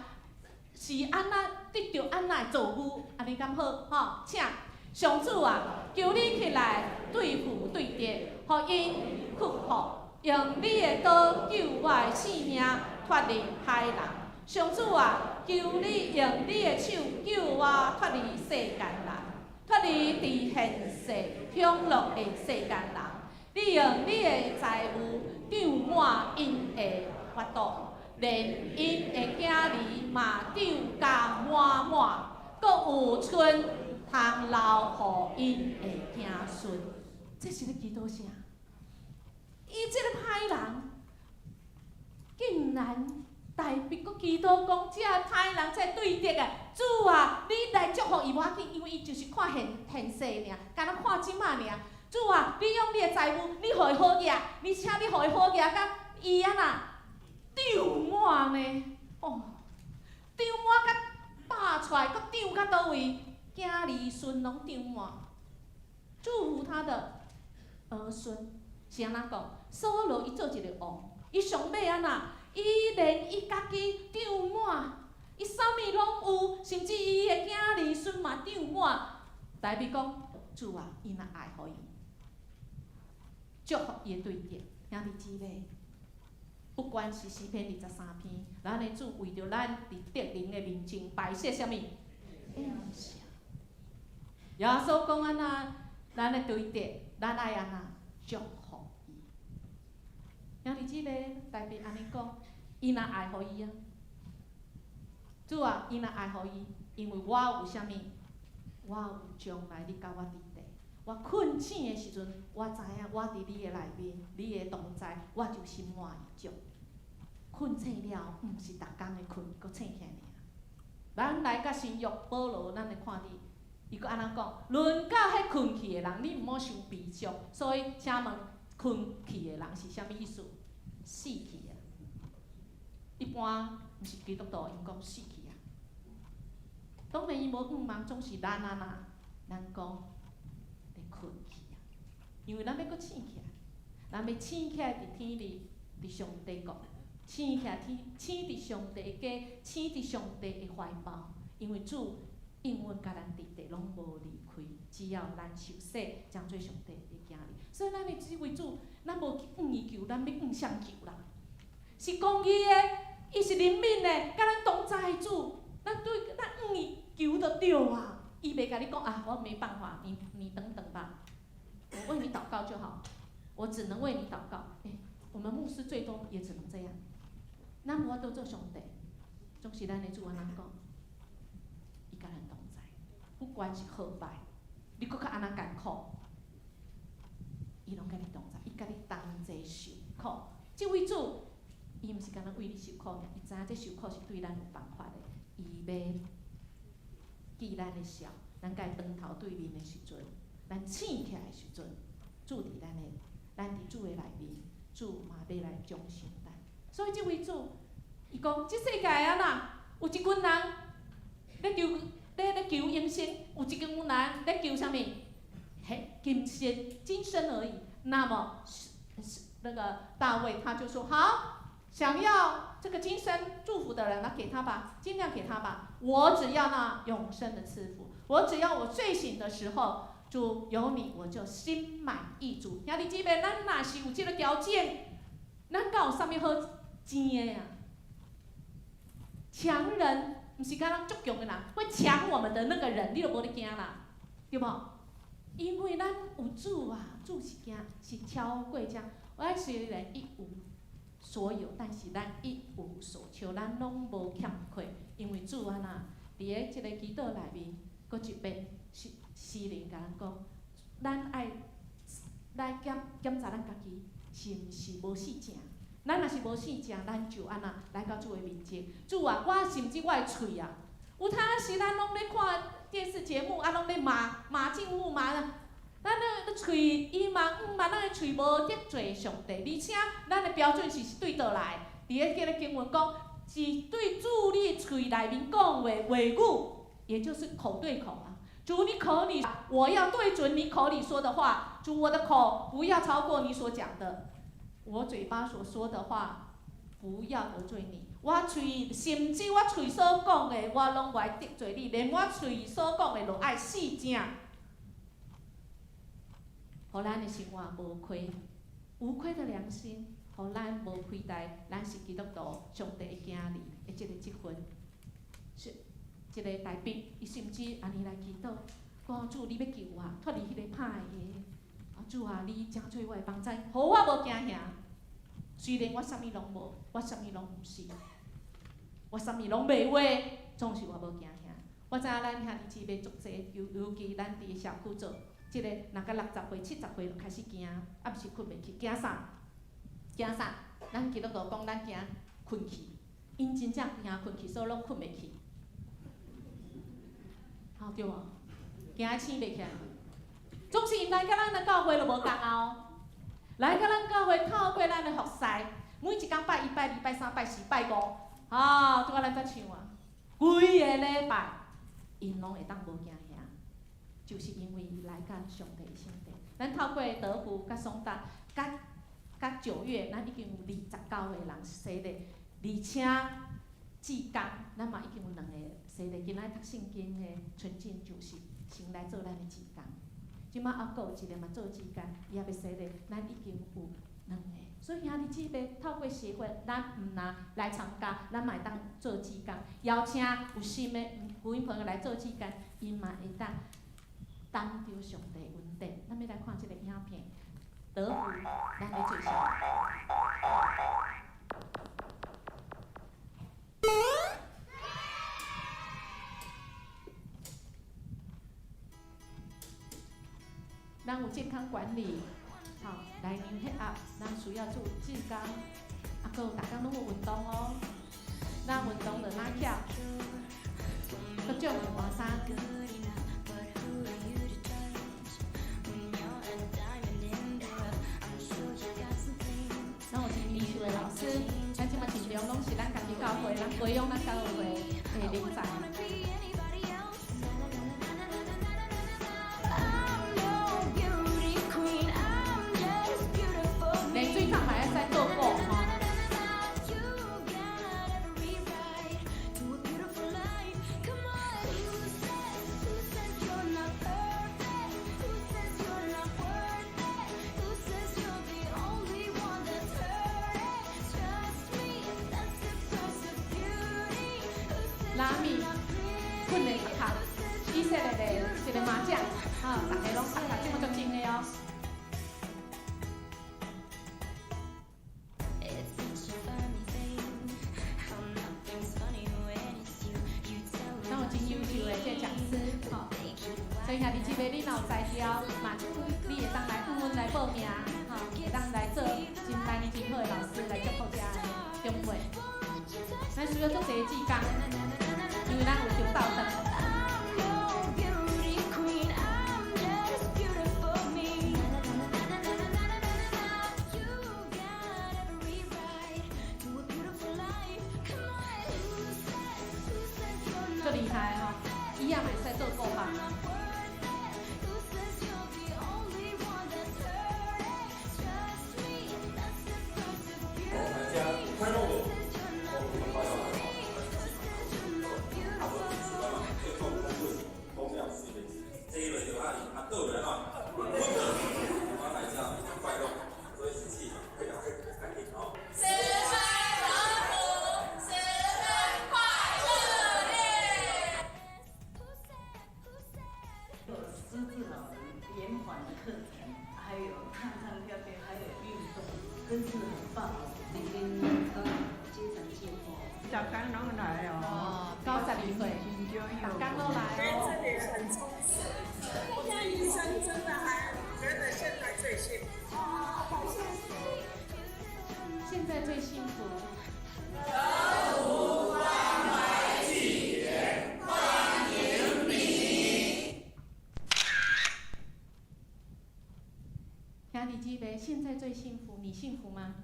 是按怎得著按怎的遭遇？按呢敢好？吼，請上主啊，求你起來對付對敵，予𪜶屈服，用你的刀救我的性命，脫離歹人。上主啊，求你用你的手救我脫離世間人，脫離佇現世享樂的世間人。你用你的財物漲滿𪜶的腹肚，連𪜶的囝兒嘛漲甲滿滿，閣有春通留予𪜶的子孫。這是咧祈禱啥？伊這个歹人竟然大衛閣祈禱講，這个歹人，這个對敵啊，主啊，你來祝福伊無要緊，因為伊就是看現現世爾，干焦看這馬爾。主啊，你用你的財物，你予伊好額，而且你予伊好額，佮伊按怎漲滿呢？哦，漲滿佮飽出來，閣漲到佗位，囝兒孫攏漲滿，祝福他的兒孫。是按怎講？掃羅伊做一個王，伊上尾按怎？伊連伊家己漲滿，伊啥物攏有，甚至伊的囝兒孫嘛漲滿。大衛講：主啊，伊若愛予伊，祝福伊的對敵，兄弟姊妹，不管是詩篇23篇，咱的主為著咱佇敵人的面前擺設啥物？宴席。耶穌講按怎？咱的對敵，咱愛按怎祝福伊。兄弟姊妹，大衛按呢講，伊若愛予伊啊，主啊，伊若愛予伊，因為我有啥物？我有將來你佮我佇地。我困醒的時陣，我知影我佇你的內面，你的同在，我就心滿意足。困醒了，毋是逐工的困，閣醒起來爾。咱來到新約保羅，咱會看佇伊閣按怎講？論到彼困去的人，你毋好傷悲傷。所以，請問困去的人是啥物意思？死去啊！一般毋是基督徒，𪜶講死去啊。當然伊無向望，總是咱按怎？咱講咧困去啊，因為咱欲閣醒起來，咱欲醒起來佇天裡，佇上帝國，醒起來天，醒佇上帝的家，醒佇上帝的懷抱，因為主永遠共咱佇地攏無離開，只要咱受洗，成做上帝的囝兒。所以咱的這位主，咱無去向伊求，咱欲向誰求啦？是公義的，伊是憐憫的，佮咱同在的主，咱對咱向伊求就對啊。伊袂共你講啊，我沒辦法，你等等吧，我為你禱告就好，我只能為你禱告。欸，我們牧師最多也只能這樣。咱無法度做上帝，總是咱的主按怎講，伊佮咱同在，不管是好歹，你閣較按怎艱苦，伊攏佮你同在，伊佮你同齊受苦。這位主，伊毋是干焦為你受苦爾，伊知影這受苦是對咱有辦法的，伊欲記咱的笑，咱共伊當頭對面的時陣，咱醒起來的時陣，主佇咱的，咱佇主的內面，主嘛欲來獎賞咱。所以這位主，伊講，這世界按怎，有一群人咧求咧求永生，有一群人咧求啥物？彼今生今生而已。那麼是那個大衛他就說：好，想要這個今生祝福的人，那給他吧，盡量給他吧。我只要那永生的賜福，我只要我睡醒的時候，主有你，我就心滿意足。兄弟姊妹，咱若是有這個條件，咱敢有啥物好爭的啊？強人，毋是敢若足強的人，會搶我們的那個人，你都無咧驚啦，對無？因為咱有主啊，主是驚是超過這。我雖然一無所有，但是咱一無所求，咱攏無欠缺，因為主按怎，佇咧這個祈禱內面，閣一遍是聖靈共咱講，咱愛來檢查咱家己是毋是無死正。咱若是無死正，咱就按怎來到主的面前。主啊，我甚至我的喙啊，有當時咱攏咧看電視節目，啊，攏咧罵罵政府罵啦。咱咧喙伊嘛毋嘛，咱的喙無得罪上帝，而且咱的標準是對佗來？佇咧這个經文講，是對主你喙內面講話話語，也就是口對口啊。主你口裡，我要對準你口裡說的話。主我的口不要超過你所講的，我嘴巴所說的話不要得罪你。我喙甚至我喙所講的，我攏無愛得罪你，連我喙所講的，都愛死正。予咱的生活無虧，無虧的良心，予咱無虧待，咱是基督徒，上帝的囝兒的這個職分，是這個代表，伊甚至按呢來祈禱，講主你欲救我，脫離彼个歹的，啊主啊，你成做我的幫助，予我無驚嚇。雖然我啥物攏無，我啥物攏毋是，我啥物攏袂話，總是我無驚嚇。我知影咱兄弟姊妹足濟，尤其咱佇社區做。這个若到60歲、70歲就開始驚，暗時睏袂去，驚啥？驚啥？咱基督徒講咱驚睏去，𪜶真正驚睏去，所以攏睏袂去。吼對無？驚醒袂起來。總是𪜶來佮咱的教會就無仝啊哦。來佮咱教會透過咱的服侍，每一工拜一、拜二、拜三、拜四、拜五，吼，拄仔咱才唱啊，規个禮拜，𪜶攏會當無驚嚇。就是因為來到上帝的聖殿，咱透過德福佮松達，佮9月，咱已經有29個人洗禮，而且志工，咱嘛已經有兩個洗禮。今仔讀聖經的純淨就是先來做咱的志工，這馬猶閣有一個嘛做志工，伊猶欲洗禮，咱已經有兩個。所以兄弟姊妹透過協會，咱毋若來參加，咱嘛會當做志工，邀請有心的福音朋友來做志工，𪜶嘛會當。擔著上帝恩典，咱欲來看這个影片，德福，咱咧做啥？咱有健康管理，吼，來量血壓，咱需要做志工，啊，閣有逐工攏有運動哦，咱運動就哪巧，各種的換衫。咱有真優秀的老師，咱這馬盡量攏是咱家己教會，咱培養咱教會的人才。連水桶嘛會使倒鼓吼。拉麵訓練讀卡，以色列的一個麻將，哈，逐家攏讀卡，這馬足真的哦。咱有真優秀的這個講師，吼，所以兄弟姊妹，你若有才調，嘛你會當來向阮來報名，吼，會當來做真咱真好的老師來祝福遮的長輩。咱需要足濟志工，因為咱有中晝頓。足厲害吼，伊也嘛會使做顧客。92歲，逐工攏來哦。這裡很充實，醫生真的還覺得現在最幸福。現在最幸福。德福關懷據點，歡迎你。兄弟姊妹，現在最幸福，你幸福嗎？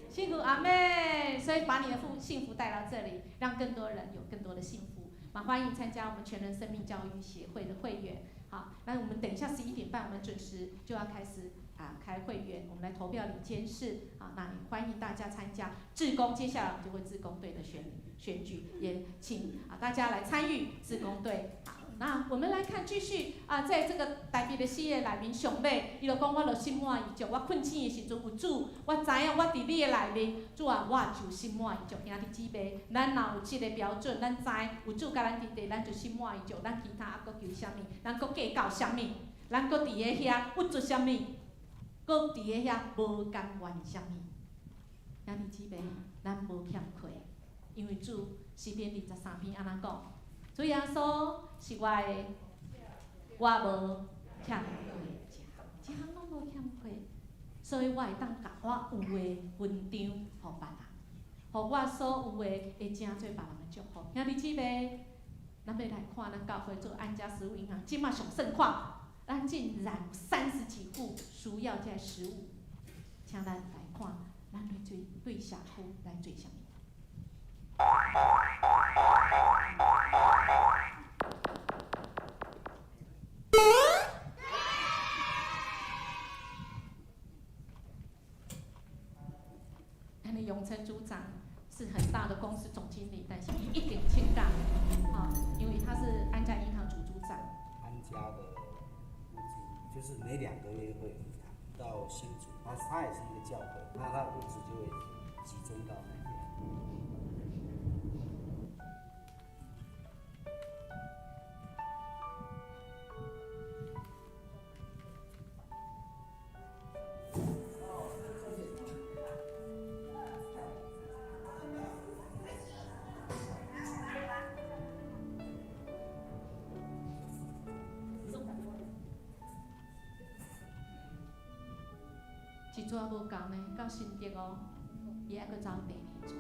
幸福阿妹，所以把你的幸福帶到這裡，讓更多人有更多的幸福。嘛，歡迎參加我們全人生命教育協會的會員。好，那我們等一下11點半，我們準時就要開始啊開會員，我們來投票理監事。好，那也歡迎大家參加志工。接下來我們就會志工隊的選舉，也請啊大家來參與志工隊。好，那我們來看繼續啊，在這個大衛的詩的內面上尾，伊就講我就心滿意足，我困醒的時陣有主，我知影我佇你的內面，主啊，我就心滿意足。兄弟姊妹，咱若有這個標準，咱知有主佮咱佇佇，咱就心滿意足。咱其他猶閣求啥物？咱閣計較啥物？咱閣佇咧遐鬱卒啥物？閣佇咧遐無甘願啥物？兄弟姊妹，咱無欠缺，因為主詩篇23篇按怎講？主耶穌是我的，我無欠缺一項，一項攏無欠缺，所以我會當共我有的分張予別人，予我所有的會成做別人的祝福。兄弟姊妹，咱欲來看咱教會做安家食物銀行，這馬上盛況，咱竟然有30幾戶需要這食物，請咱來看，咱對社區來做啥物？咱的永成組長是很大的公司總經理，但是伊一定請假，啊，因為他是安家銀行組組長。安家的物資就是每2個月會有一趟到新竹，它也是一個教會，那它的物資就會集中到那邊。一撮无共呢，到新竹哦，伊猶閣走第二逝。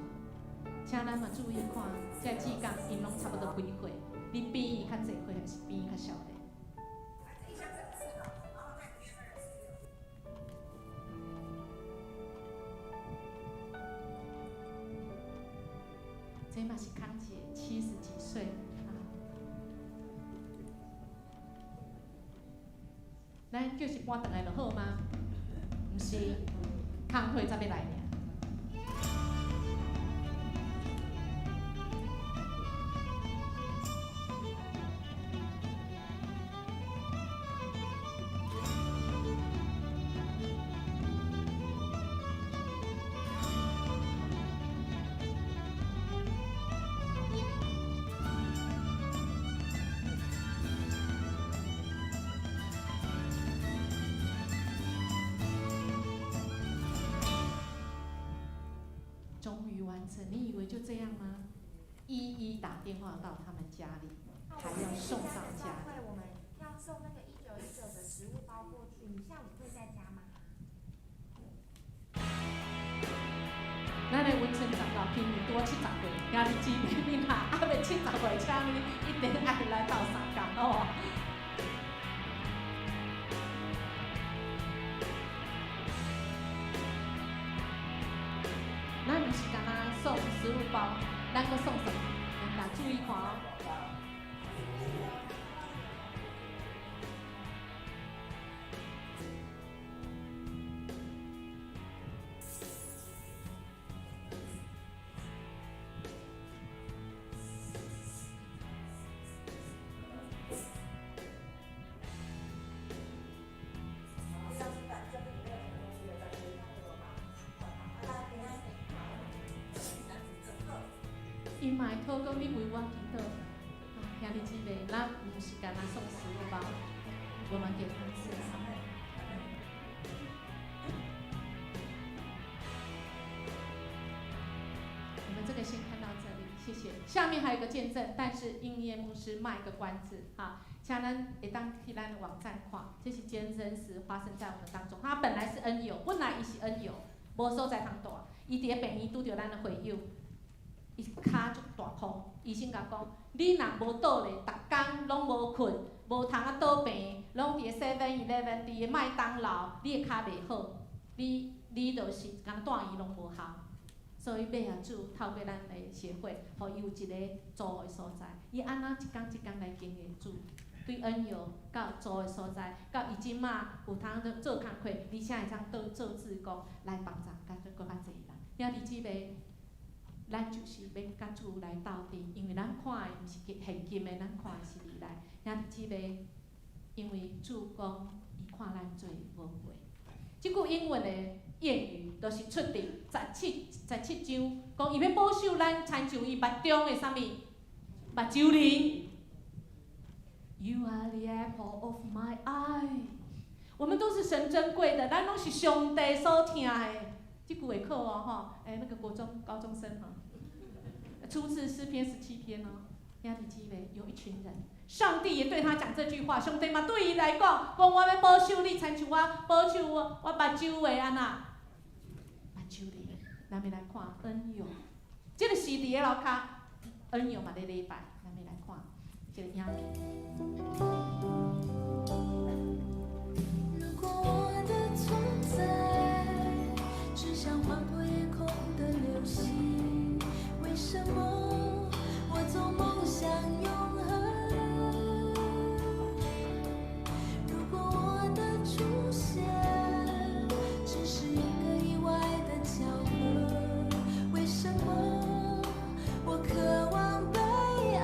請咱嘛注意看，這志工𪜶攏差不多幾歲？你比伊較濟歲，還是比伊較少年？這嘛是康姐，70幾歲啊。咱叫是搬轉來就好嗎？毋是，工課才欲來爾。終於完成，你以為就這樣嗎？一一打電話到他們家裡，還要送到家裡。我們要送那個1919的食物包過去，你下午會在家嗎？咱的文成長老今年拄好70歲，兄弟姊妹，你若猶未70歲，請你一定愛來鬥相共哦。咱毋是干焦送食物包，咱閣送什麼？來注意看哦。伊嘛會討講，你為我祈禱，啊，兄弟姊妹，咱毋是干焦送食物包，我們給他吃啥？我們這個先看到這裡，謝謝。下面還有一個見證，但是英業牧師賣個關子，哈，請咱會當去咱的網站看，這是真真實發生在我們當中。他本來是恩友，本來伊是恩友，無所在通蹛，伊佇咧病院拄著咱的會友。伊跤足大箍，醫生共講，你若無倒咧，逐工攏無睏，無通啊倒病，攏佇咧 Seven Eleven，佇咧麥當勞，你的跤袂好，你就是敢若住院攏無效。所以尾仔主透過咱的協會，予伊有一個住的所在，伊按怎一工一工來經營主，對恩友到住的所在，到伊這馬有通做工課，而且會當做志工來幫助較閣較濟人。兄弟姊妹。咱就是欲佮主來鬥陣，因為咱看的毋是現今的，咱看的是未來。兄弟姊妹，因為主講，伊看咱做寶貝。這句英文的諺語，就是出佇17章，講伊欲保守咱，親像伊目中的啥物？目睭仁。You are the apple of my eye。我們都是神珍貴的，咱攏是上帝所疼的。這句會考哦，吼，欸，那個國中高中生吼，出自詩篇17篇哦。兄弟姊妹，有一群人，上帝也對他講這句話，上帝嘛對伊來講，講我欲保守你，親像我保守我目睭的按怎？目睭仁，咱欲來看恩友，這個是佇咧樓跤，恩友嘛咧禮拜，咱欲來看這個影片。如果我的存在只像劃過夜空的流星，為什麼我總夢想永恆？如果我的出現只是一個意外的巧合，為什麼我渴望被愛？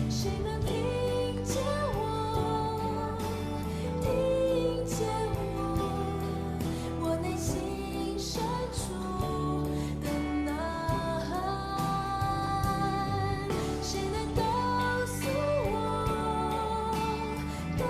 誰能聽見我？聽見我？我內心深處的吶喊，誰能告訴我？告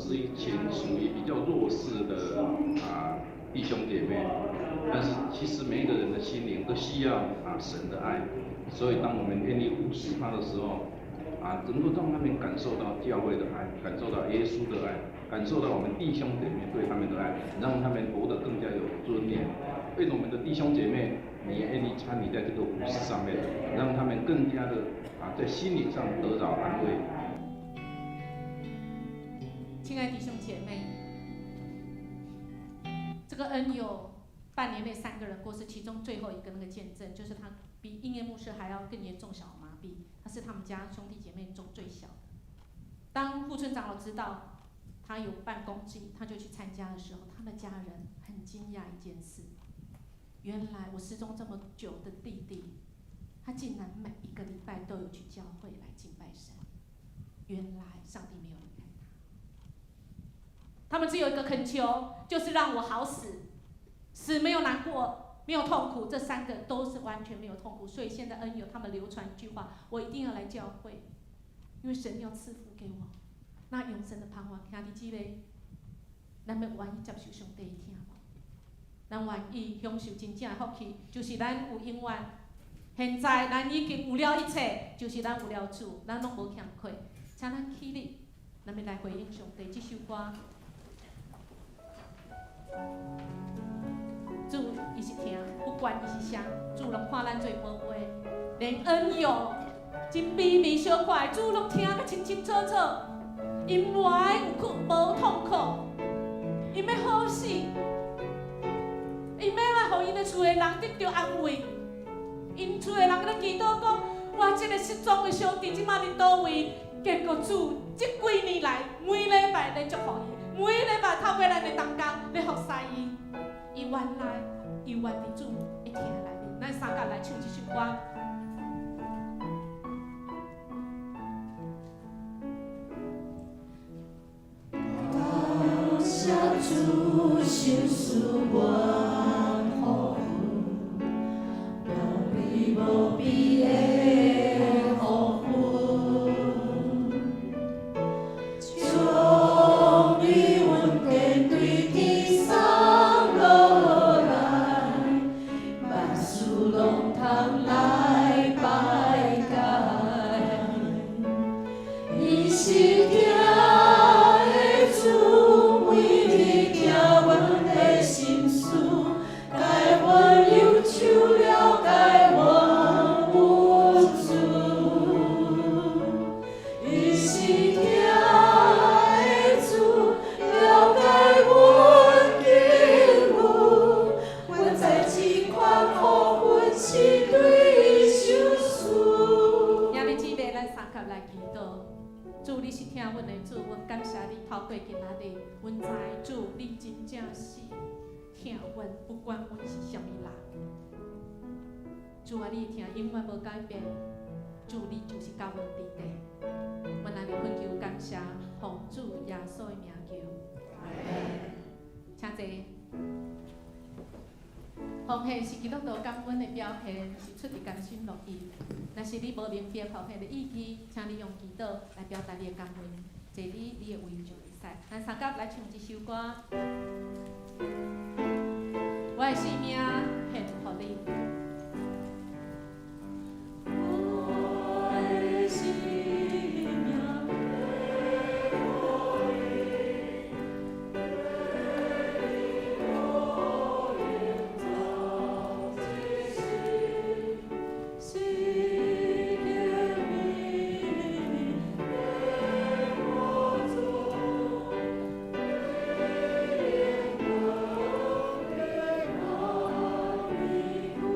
是一群屬於比較弱勢的弟兄姐妹，但是其實每一個人的心靈都需要神的愛，所以當我們願意服侍他的時候，能夠讓他們感受到教會的愛，感受到耶穌的愛，感受到我們弟兄姐妹對他們的愛，讓他們活得更加有尊嚴。為我們的弟兄姐妹，你也願意參與在這個服事上面，讓他們更加的在心靈上得到安慰。親愛的弟兄姐妹，這個恩友半年內3個人過世，其中最後一個那個見證，就是他比應驗牧師還要更嚴重小麻痹，他是他們家兄弟姐妹中最小的。當護村長老知道他有辦公祭，他就去參加的時候，他的家人很驚訝一件事：原來我失蹤這麼久的弟弟，他竟然每一個禮拜都有去教會來敬拜神。原來上帝沒有離開他。他們只有一個懇求，就是讓我好死，死沒有難過，沒有痛苦，這3個都是完全沒有痛苦。所以現在恩友他們流傳一句話：我一定要來教會，因為神要賜福給我那永生的盼望。兄弟姊妹，咱欲願意接受上帝的疼無？咱願意享受真正的福氣，就是咱有永遠。現在咱已經有了一切，就是咱有了主，咱攏無欠缺。請咱起立，咱欲來回應上帝這首歌。主伊是疼，不管伊是啥，主攏看咱做寶貝，連恩友真微微小可的，主攏聽甲清清楚楚。𪜶無愛有苦無痛苦，𪜶欲好死，𪜶欲來予𪜶的厝的人得著安慰。𪜶厝的人咧祈禱講：我這個失蹤的小弟這馬佇佗位？結果主這幾年來，每禮拜咧祝福伊，每禮拜透過咱的同工咧服侍伊。伊原來伊願佇主的疼內面，咱三甲來唱這首歌。感謝主，賞賜阮福分，無比無比的福分，將你恩典對天送落來，萬事攏通來排解，伊是疼的主，每日聽阮的心事，解阮憂愁，了解阮無助。伊是疼的主，了解阮境遇，阮知這款福分是對伊賞賜。兄弟姊妹，咱三佮來祈禱。主，你是疼阮的主，阮感謝你透過今仔日，阮知主你真正是疼阮，不管阮是啥物人。主啊，你的疼永遠無改變，主你就是佮阮佇底。阮來懇求感謝，奉主耶穌的名求。請坐。奉獻是基督徒感恩的表現，是出自甘心樂意。若是你無明白奉獻的意義，請你用祈禱來表達你的感恩。坐佇你的位就會使。咱三佮來唱這首歌。我的性命獻予你。我的性命獻予你，我願做這心，是憐憫你我做，我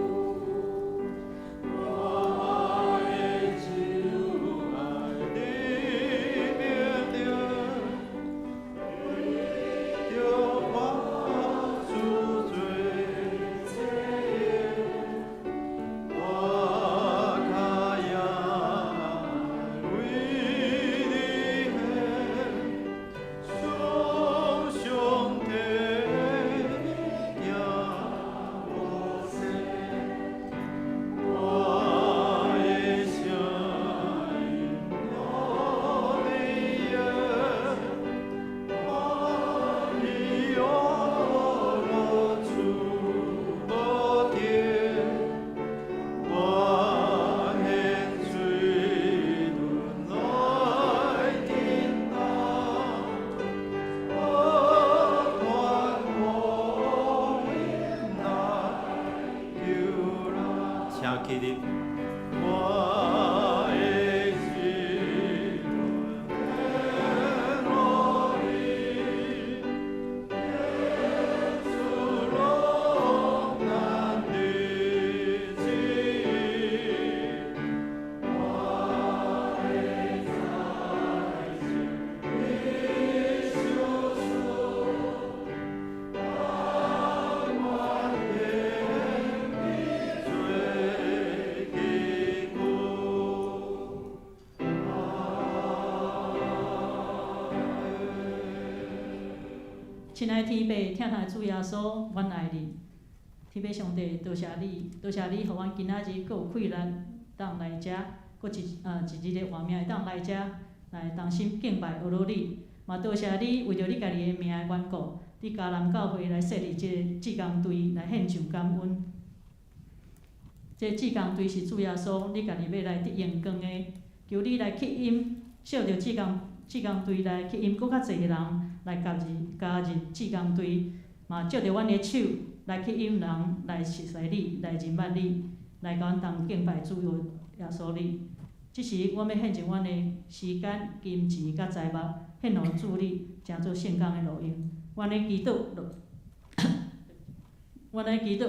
請起立。我的心落你，主榮難的旨意，我的在心裡相屬，甘願做器具。親愛的天父，疼痛的主耶穌，阮愛你。天父上帝，多謝你，多謝你，予阮今仔日閣有氣力當來遮，閣一日的活命會當來遮來同心敬拜阿羅你。嘛多謝你，為著你家己的名的緣故，佇迦南教會來設立這个志工隊來獻上感恩。這個志工隊是主耶穌你家己欲來得榮光的，求你來吸引，藉著志工隊來吸引閣較濟人來加入志工隊，嘛藉著阮的手來吸引人來熟似你，來認捌你，來共阮同敬拜主耶穌你。這時，阮欲獻上阮的時間、金錢佮財物，獻予主你，成做聖工的路用。阮的祈禱，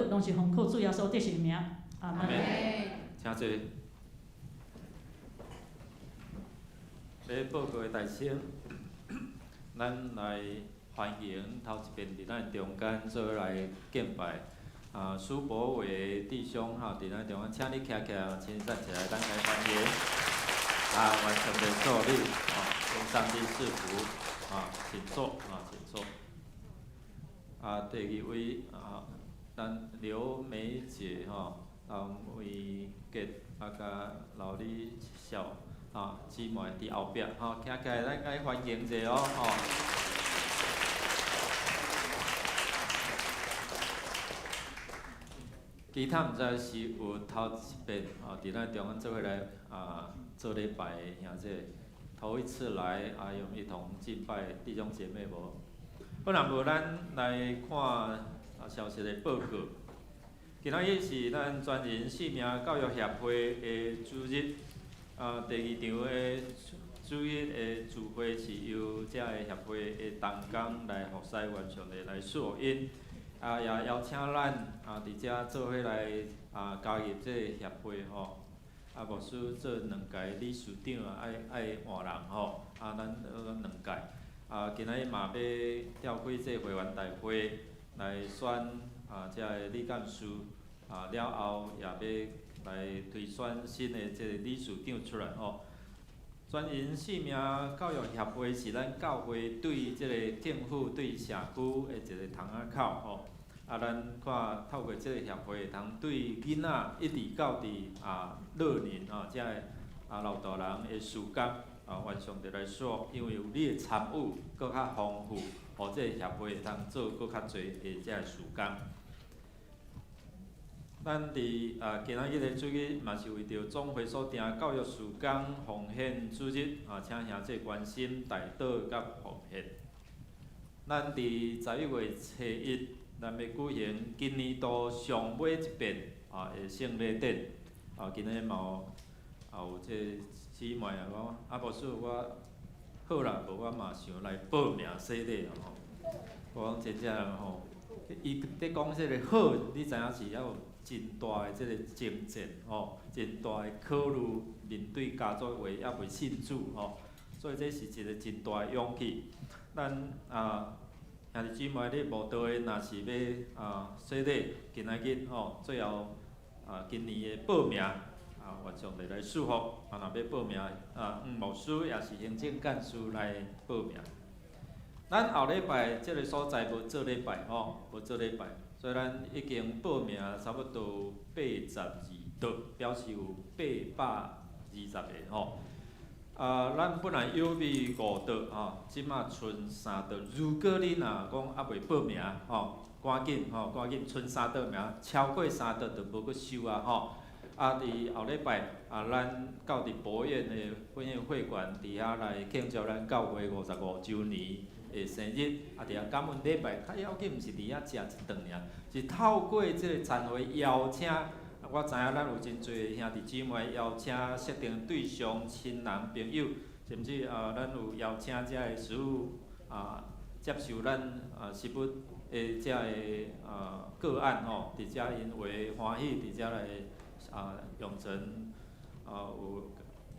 攏是奉靠主耶穌得勝名。阿門。請坐。欲報告的大聲，咱來歡迎頭一遍佇咱中間做伙來敬拜。啊，蘇柏偉弟兄哈，佇咱中間，請你徛起來，請你站起來，咱來歡迎。啊，願上帝祝你，啊，願上帝賜福，啊，請坐，啊，請坐。啊，第二位啊，咱劉梅姐吼，劉梅杰啊，佮劉麗孝啊姊妹佇後壁吼，徛起來，咱來歡迎者哦，吼。其他毋知是有頭一遍吼，佇咱中間做伙來啊做禮拜的兄弟，頭一次來啊，用一同敬拜弟兄姐妹無？好，若無咱來看啊消息的報告。今仔日是咱全人生命教育協會的主日，啊，第二場的主日的聚會是由遮個協會的同工來服侍，願上帝來賜福𪜶。啊，也邀請咱啊，佇遮做伙來啊加入這個協會吼。啊，牧師做兩屆理事長啊，愛換人吼。啊，咱兩屆。啊，今仔日嘛欲召開這個會員大會來選啊，遮个理監事。啊，了後也欲來推選新的這個理事長出來吼。全人生命教育協會是咱教會對這个政府、對社區的一個窗仔口吼。啊，咱看透過這个協會，通對囡仔一直到佇啊老年吼，遮个啊老大人的時間啊，願上帝來賜，因為有你的參與，閣較豐富，予這个協會會通做閣較濟的遮个事工。咱佇啊今仔日的主日嘛是為著總會所訂教育事工奉獻主日啊，請兄弟關心代禱佮奉獻。咱佇11月初一，咱欲舉行今年度上尾一遍啊的聖禮典。啊，今日嘛有，也有這姊妹啊講，啊牧師我好啦，無我嘛想來報名洗禮吼。我講真正吼，伊佇講這个好，你知影是猶有真大的這个爭戰吼，真大的考慮，面對家族話猶未信主吼，所以這是一个真大的勇氣。咱啊兄弟姊妹，你無道的，若是欲啊洗禮，今仔日吼最後啊今年的報名啊，願上帝來賜福。啊，若欲報名啊，牧師也是行政幹事來報名。咱後禮拜這个所在無做禮拜吼，無做禮拜。所以咱已經報名差不多82桌，表示有820個吼。啊，咱本來預備5桌吼，這馬賰3桌。如果你若講猶未報名吼，趕緊吼，趕緊賰3桌名，超過3桌就無閣收啊吼。啊，佇後禮拜啊，咱到佇博苑的婚宴會館佇遐來慶祝咱教會55週年的生日，啊，佇遐感恩禮拜，較要緊毋是佇遐食一頓爾，是透過這个餐會邀請我知影咱有真濟兄弟姊妹邀請設定對象、親人、朋友，甚至咱有邀請遮个食物接受咱食物的遮个個案吼，佇遮𪜶會歡喜，佇遮來用成有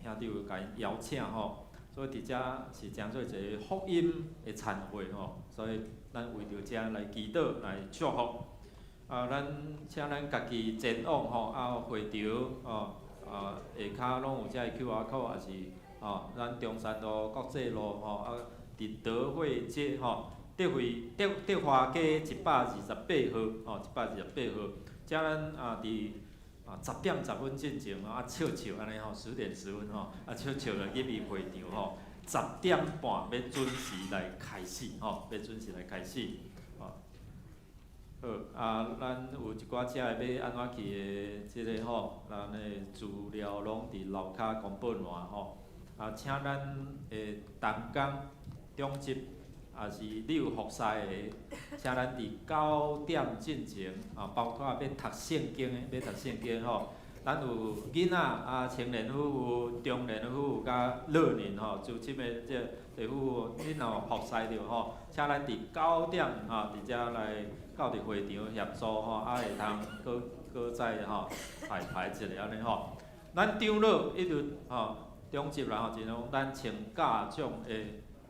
兄弟有共𪜶邀請吼，所以佇遮是誠做一个福音的餐會吼，所以咱為著遮來祈禱來祝福。咱請咱家己前往吼，會場吼，下跤攏有遮个 QR code，也是吼，咱中山路、國際路吼，佇德惠街吼，德惠德德華街128號吼，128號，遮咱佇10點10分進前吼，笑笑按呢吼，10點10分吼，笑笑就入去會場吼，10點半欲準時來開始吼，欲準時來開始。好，咱有一寡遮个欲按怎去的，這个吼，咱的資料攏佇樓跤公布欄吼。請咱的同工、長執，也是你有服侍的，請咱佇9點進前，包括欲讀聖經的，欲讀聖經吼。咱有囡仔、青年夫婦、中年夫婦佮老年吼，資深的這夫婦，恁若有服侍著吼，請咱佇9點佇遮來到佇會場協助吼，會通閣閣再吼排排一下按呢吼。咱長老一直吼長執啦吼，就講咱穿家長的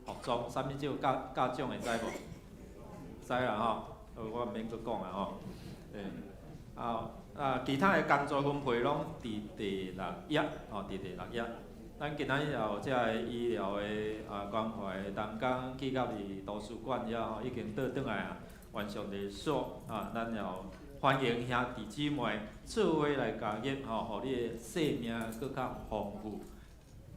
服裝，啥物叫家家長會知無？知啦吼，我毋免閣講啊吼。其他的工作分配攏佇第6頁，吼，佇第6頁。咱今仔日也有遮个醫療的關懷的同工去到佇圖書館遐吼，已經倒轉來啊。願上帝賜咱也有歡迎兄弟姊妹做伙來加入吼，予你的生命閣較豐富，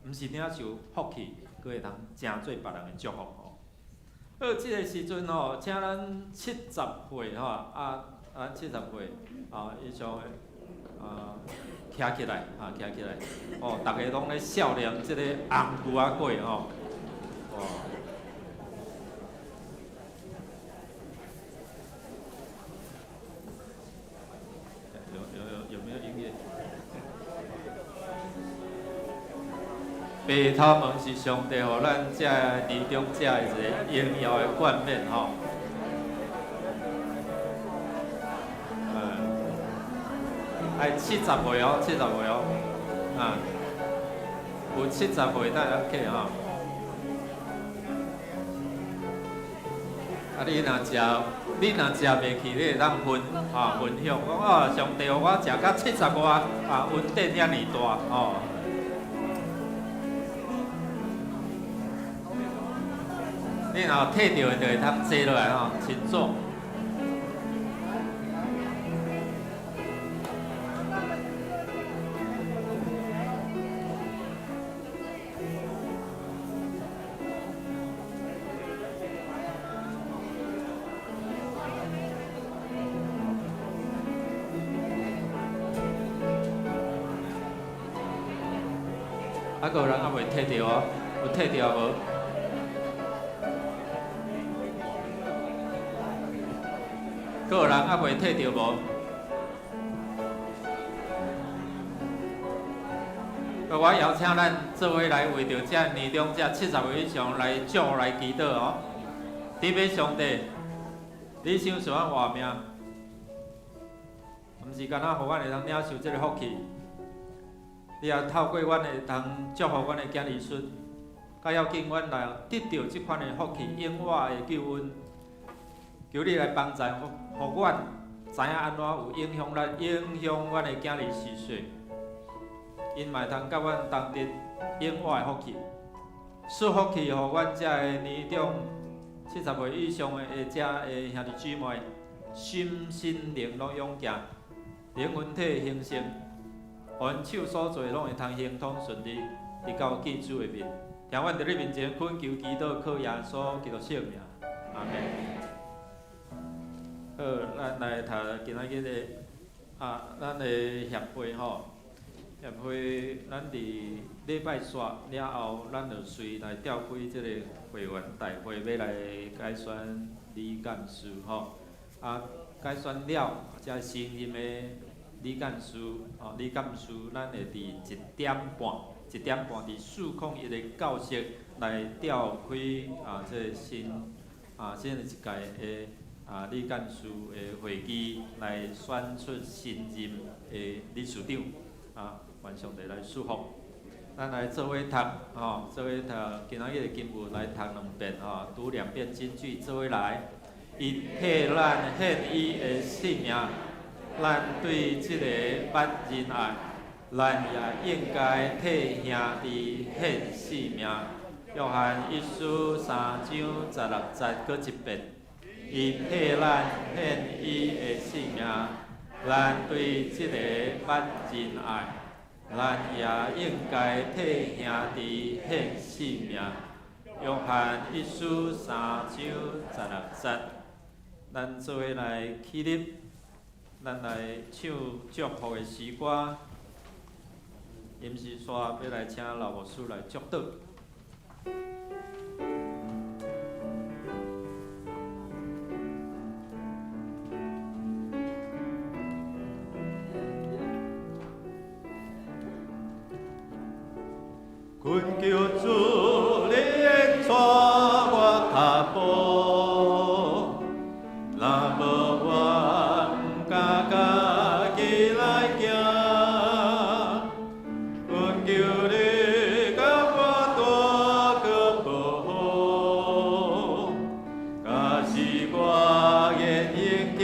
毋是領受福氣，閣會通成做別人的祝福吼。好，這个時陣吼，請咱70歲吼，咱70歲以上的徛起來，徛起來，哦，逐个攏咧少年這个紅牛仔粿吼，哦。有沒有音樂？白頭毛是上帝予咱遮年長者的一个榮耀的冠冕吼。愛70歲哦，70歲哦，有70歲才會曉起吼。你若食，你若食袂去，你會當分分享講哦，上帝予我食到70外，恩典遐爾大吼。你若有摕著的，就會通坐落來吼，請坐。閣有人猶未摕著哦，有摕著無？閣有人猶未摕著無？我邀請咱做伙來為著遮年長者70歲以上來祝來祈禱哦。天父上帝，你賞賜阮活命，毋是干焦予阮會通領受這个福氣。你也透過阮會通祝福阮的囝兒孫，較要緊，阮來得著這款的福氣，永活的救恩。求你來幫助，予阮知影按怎有影響咱，影響阮的囝兒子孫，𪜶嘛會通佮阮同得永活的福氣。賜福氣予阮遮的年長70歲以上的遮的兄弟姊妹，心身靈攏勇健，靈魂體興盛。予𪜶手所做攏會通亨通順利，直到見主的面。聽阮佇你面前懇求祈禱，靠耶穌基督聖名，阿們。好，咱來讀今仔日的咱的協會吼，協會咱佇禮拜煞了後，咱就隨來召開這個會員大會，欲來改選理監事吼。改選了，才新任的李干事吼，李干事，咱会伫1点半，1点半伫401的教室来召开啊，这个新啊，新的一届的啊李干事的会议，来选出新任的理事长啊，愿上帝来祝福。咱来做伙读吼，做伙读今仔日的经文来读两遍吼，读两遍金句，做伙来。伊替咱献伊的性命，咱对这个捌仁爱，咱也应该替兄弟献性命。约翰一书3章16节，阁一遍。伊替咱献伊的性命，咱对这个捌仁爱，咱也应该替兄弟献性命。约翰一书3章16节，咱做伙来起立，咱来唱祝福的诗歌。临时煞欲来请老牧师来祝祷。恳求主你带我脚步，若无我毋敢家己来行。恳求你共我大个保护，假使我言语欠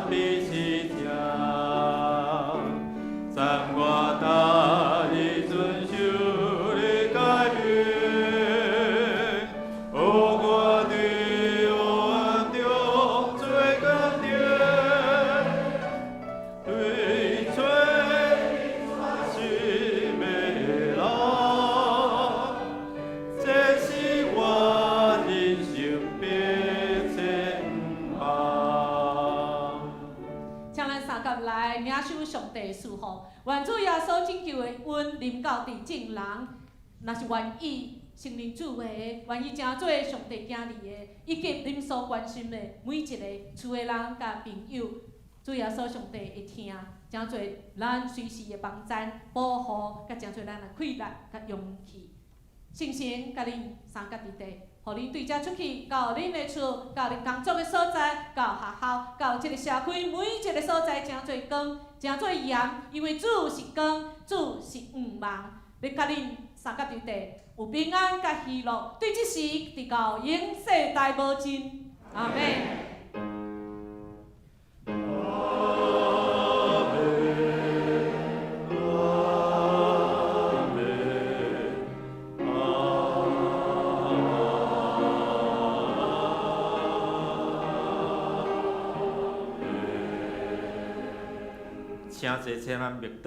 彼此听，赞我逐日遵守你诫命，予我伫黑暗中做坚定，对找心的路，这是我人生必前望。请咱相佮来领受上帝的祝福，愿主耶稣拯救的恩临到伫众人，若是愿意承认主的，愿意成做上帝囝儿的，以及恁所关心的每一个厝的人佮朋友，主耶稣上帝会听，成做咱随时的帮赞、保护，佮成做咱的气力、佮勇气。圣神佮恁相佮伫地，予恁对遮出去，到恁的厝，到恁工作的所在，到学校，到这个社区每一个所在，成做光，成做盐，因为主是光，主是黄望，欲佮恁相佮伫地，有平安佮喜乐，对这时直到永世代无尽。阿们。阿们，阿们，阿们。请坐，请咱默祷。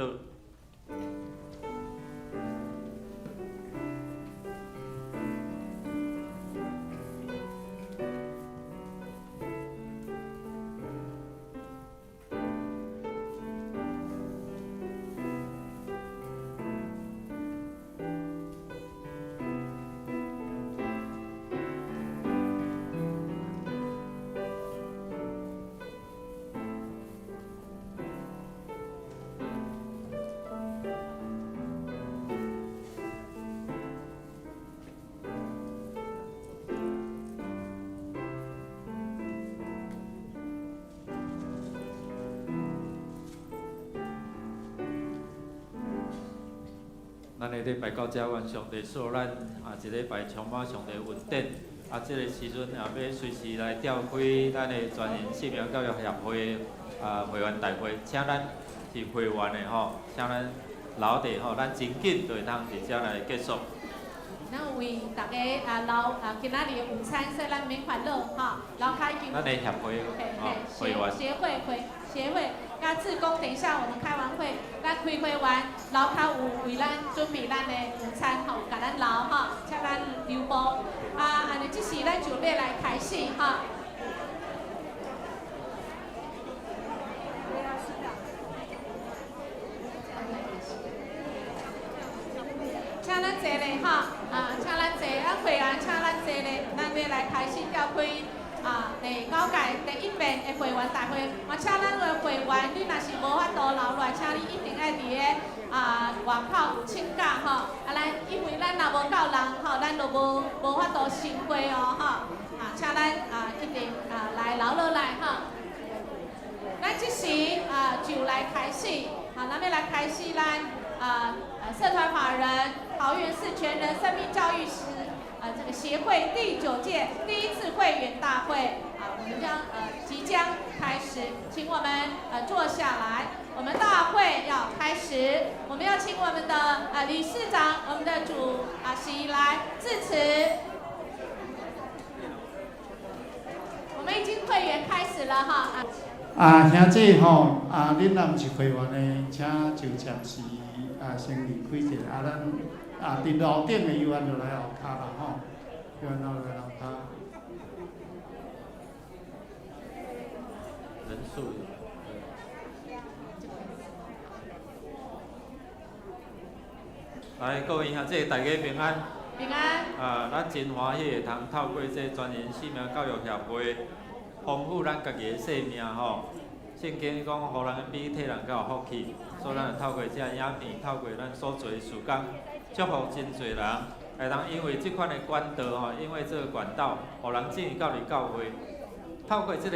咱的礼拜到遮，愿上帝赐予咱啊一礼拜充满上帝恩典。啊，这个时阵也欲随时来召开咱的全人生命教育协会啊会员大会，请咱是会员的吼，请咱留伫吼，咱真紧就会通伫遮来结束。咱为大家啊留啊今仔日的午餐，所以咱免烦恼吼，楼跤已经。咱的协会吼，会员。协会会协会，佮志工，等一下我们开完会，咱开会完，楼跤有为咱准备咱的午餐吼，有共咱留吼，请咱留步。啊，按呢这时咱就欲来开始吼。请咱坐咧吼，啊，请咱坐，啊，会员请咱坐咧，咱欲来开始召开啊。啊第九屆第一遍的會員大會，嘛請咱的會員，你若是無法度留落來，請你一定愛佇个外口有請假吼。啊，咱因為咱若無夠人吼，咱就無法度成會哦吼。啊，請咱一定來留落來吼。咱這時就來開始，好，咱欲來開始咱社團法人桃園市全人生命教育師這個協會第九屆第一次會員大會啊，我們將即將開始，請我們坐下來，我們大會要開始，我們要請我們的理事長、我們的主席來致辭。我們已經會員開始了哈。啊，兄姊吼，啊，恁若毋是會員的，請就暫時先離開者。啊，咱佇樓頂的遊員就來後跤啦吼，遊員就來後跤。人數。來，各位兄姊，大家平安。平安。啊，咱真歡喜會通透過這全人生命教育協會，豐富咱家己的生命吼。聖經講，予人比替人較有福氣，所以咱就透過這影片，透過咱所做的事工，祝福真濟人，會通因為這款的管道吼，因為這個管道，予人進入到佇教會，透過這個。